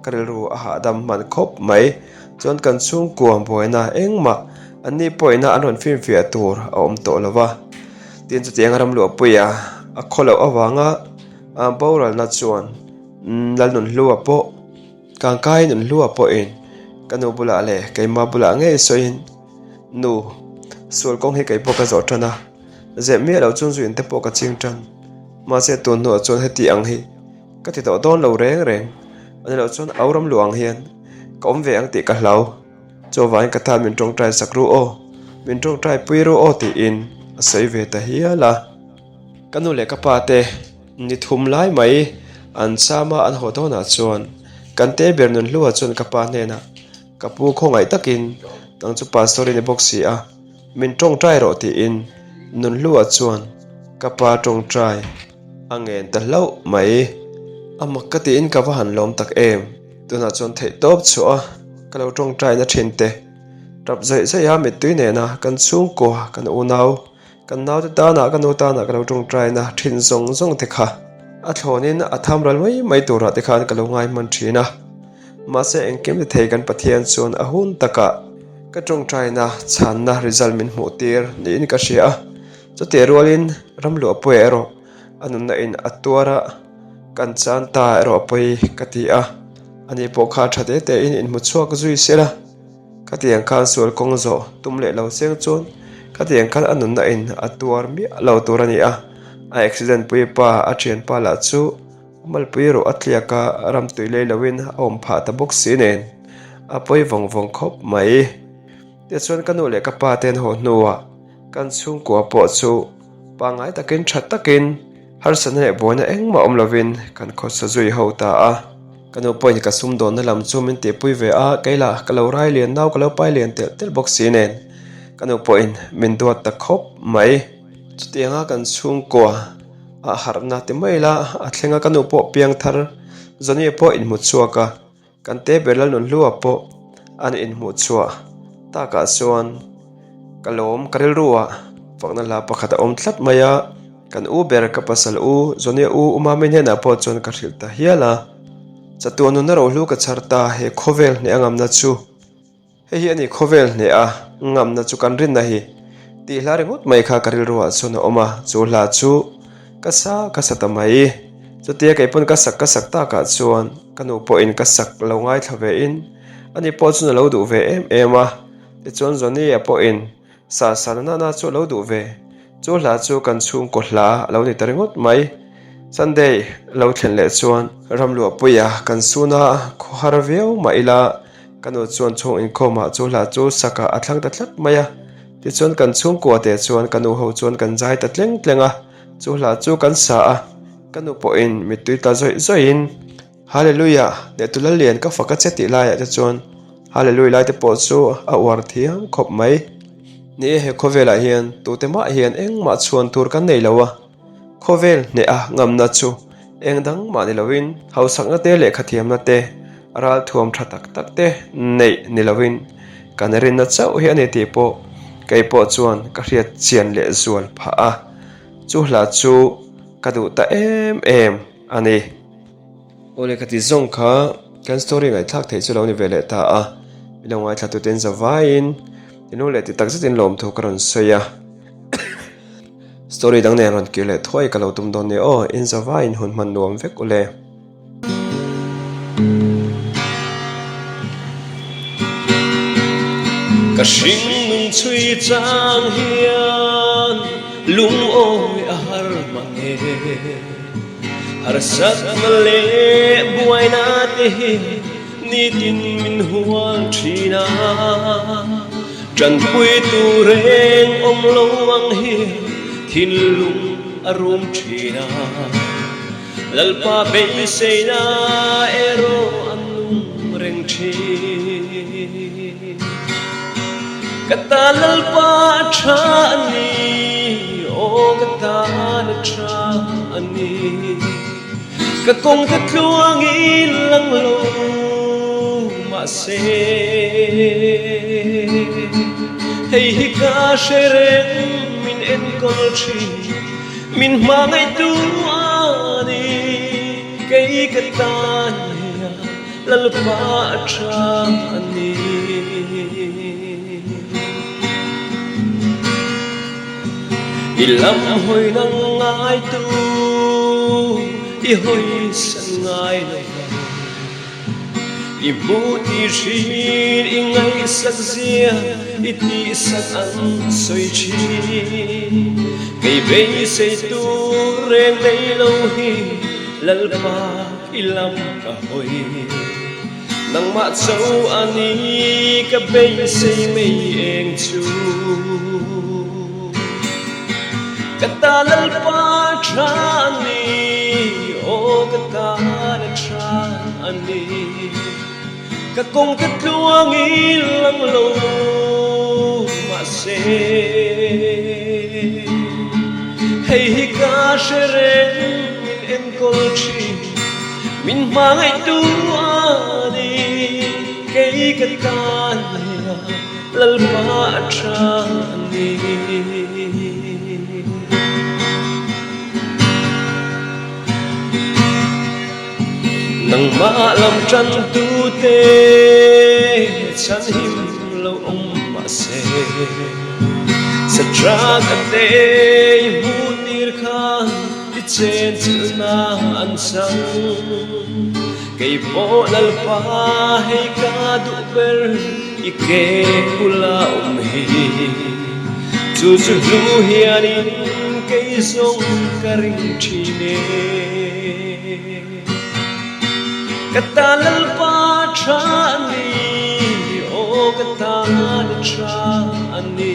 ka rilru a hahdam hman khawp mai, chuan kan chhungkua buaina engmah an ni pawhina an rawn finfiah tur a awm tawh lo va. Tin chutiang Ramluahpuia a khaw loh avanga boralna chuan Lalnunhlua pawh Kangkai Nunhlua pawhin ka nu bulah leh keimah bulah ngei sawiin Nu, sual kawng hi kei pawh ka zawh tan a, zeh miah loh chuan zuin te pawh ka ching tan. Mahse tun hnuah chuan heti ang hi ka ti tawh dawn lo reng reng, a ni loh chuan au Ramluah ang hian ka awm ve ang tih ka hlau. Chuvangin ka tan min tawngtai sak ru aw, min tawngtai pui ru aw tiin a sawi ve ta hial a. Ka nu leh ka pa te ni thum lai mai an cham a an haw dawnah chuan kan te ber nun hlua chuan ka pa hnenah ka pu khawngaih takin nang chu pastor i ni bawk si a, min tawngtai rawh tiin nun hlua chuan ka pa tawngtai a ngen ta hlauh mai. A mak ka tiin ka va han lawm tak em. Tunah chuan theih tawp chhuah a ka lo tawngtaina thin te tap zawih zawih a mittui nena kan chhungkua kan unau kan naute tana ka nu tana ka lo tawngtaina thin zawng zawng te kha a thlawnin a tham ral mai mai turah te khan ka lo ngai hman thin a mahse engkim ti thei kan Pathian chuan a hun takah ka tawngtaina chhanna result min hmuh tir niin ka hria a chutih rualin Ramluahpuia erawh A nunna in a tuar a, kan chan ta erawh a pawi ka ti a, ani pawh kha tha te te in inhmu chhuak zui se la, khatiang khan sual kawng zawh tum leh lo seng chuan khatiang khan a nunna in a tuar miah lo tur a ni a, a accident pui pa a thianpa lah chu a malpui erawh a tliak a, ramtui lei lo in a awm phah ta bawk si nen a pawi vawng vawng khawp mai. Tichuan ka nu leh ka pa te an haw hnuah kan chhungkua pawh chu Pangngai takin tha takin harsatna leh buaina engmah awm lovin kan khawsa zui ho ta a. Ka nu pawhin ka sumdawnna lam chu min tihpui ve a, kei lah ka lo rai lian nau ka lo pai lian telh telh bawk si nen ka nu pawhin min duat ta khawp mai. Chutianga kan chhungkua a harhna ti mai la a thleng a, ka nu pawh piangthar Johnny pawh inhmu chhuak a. Kan te ber Lalnunhlua pawh an inhmuh chhuah takah chuan ka lawm ka rilru ah. Fakna hla pakhat a awm tlat mai a, kan u ber ka pasal u Zonia u U Mami hnenah pawh chuan ka hrilh ta hial a. Chatuan nunna rohlu ka chhar ta he khawvel hneh a ngamna chu. Hei hi a ni khawvel hneh a ngamna chu kan rinna hi tih hla ringawt mai kha ka rilruah chuan a awm a, chu hla chu ka sa ka sa ta mai. Chutia kei pawn ka sak ka sak takah chuan ka nu pawhin ka sak lo ngaithla vein ani pawh chuan a lo duh ve em em a, tichuan Zonia pawhin Sa sa na na chu a lo duh ve. Chu hla chu kan chhungkaw hla a lo ni ta ringawt mai. Sunday lo thlen leh chuan Ramluahpuia kan sun a, khawhar viau mah ila ka nu chuan chhung inkhawmah chu hla chu sakah a thlang ta tlat mai a. Tichuan kan chhungkua te chuan ka nu ho chuan kan zai ta tleng tleng a, chu hla chu kan sa a, ka nu pawhin mittui tla zawih zawihin Hallelujah! Leh tu Lallian ka fak a che tih laiah te chuan Hallelujah lai te pawh chu a uar thiam khawp mai. Ni e, he khawvelah hian tute mah hian engmah chhuan tur kan nei lo a, khawvel hneh a ngamna chu eng dang mah ni loin hausakna te lehkha thiamna te ralthuam tha tak tak te neih ni loin kan rinna chauh hi a ni tih pawh kei pawh chuan ka hriat chian leh zual phah a, chu hla chu ka duh ta em em a ni. Aw lehkha ti zawng kha kan story ngaihthlak theih chu lo ni ve leh ta a, mi lo ngaithla tuten zavaiin thinlung leh ti tak zetin lawmthu ka rawn sawi a, story dang nen rawn kir leh thuai ka lo tum dawn nia aw, in zavaiin hun hman nuam vek ule. Ka hringnun chhui chang hian lungawi a har mange. Harsatna leh buaina te hi nitin min hual thin a, tanpui tur reng awm lo ang hi thinlung a rum thin a, Lalpa beiseina erawh a nung reng thin. Ka ta Lalpa a tha a ni, aw ka tan a tha a ni. Ka kawng te tluangin lang lo mahse, hei hi ka hre reng min enkawl thin, min hmangaihtu a ni, kei ka tan hian. Lalpa a tha a ni. I lam hawi nang ngai tu, i hawi san ngai lo vang. I hmu ti hrin, i ngaihsak zia, i tihsak an sawi thin. Kei beisei tur reng nei lo hi Lalpa. I lam ka hawi nangmah cho a ni ka beisei mai eng chu ka ta Lalpa tha a ni aw ka ta la tha a ni ka kawng ka tluang i lang lo mahse hei hi ka hre reng min enkawl thin min hmangaihtu a ni kei ka tan hia Lalpa a tha a ni. Nangmah lam tantu te chhanhim lo awm mahse Satraka te i hmuh tir khan i chen chilhna an chang Kei pawh Lalpa hei ka duh ber i ke bula awm hi Chu chu hlu hianin kei zawng ka ring thin e. Ka ta Lalpa tha a ni, aw ka ta la tha a ni.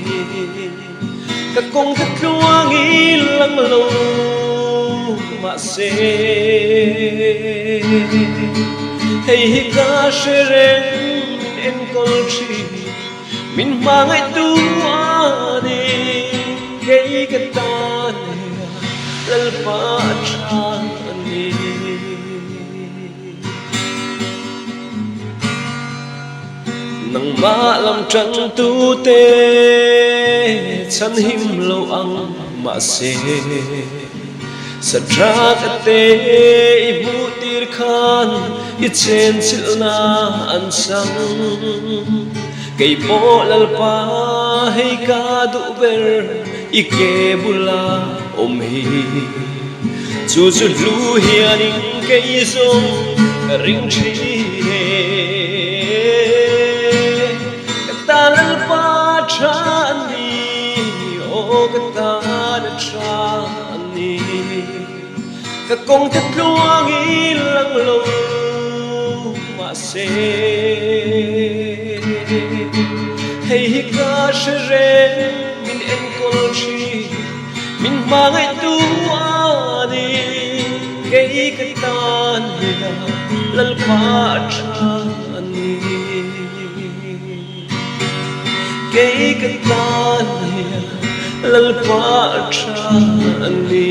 Ka kawng ka tluang i lang lo mahse hei hi ka hre reng min enkawl thin min hmangaihtu a ni kei ka ta nia Lalpa a tha a ni. Nangmah lam ṭantute chhanhim lo ang mahse, Sadraka te i hmuh tir khan i chenchilhna an chang. Kei pawh Lalpa hei ka duh ber i ke bula awm hi. Chu chu hlu hianin kei zawng ka ring thin e. Ka ta Lalpa tha a ni, aw ka tan a tha a ni. Ka kawng te tluangin lang lo mahse, hei hi ka hre reng min enkawl thin. Min hmangaihtu a ni, kei ka tan hian Lalpa a tha a ni. Kei ka tan hian Lalpa a tha a ni.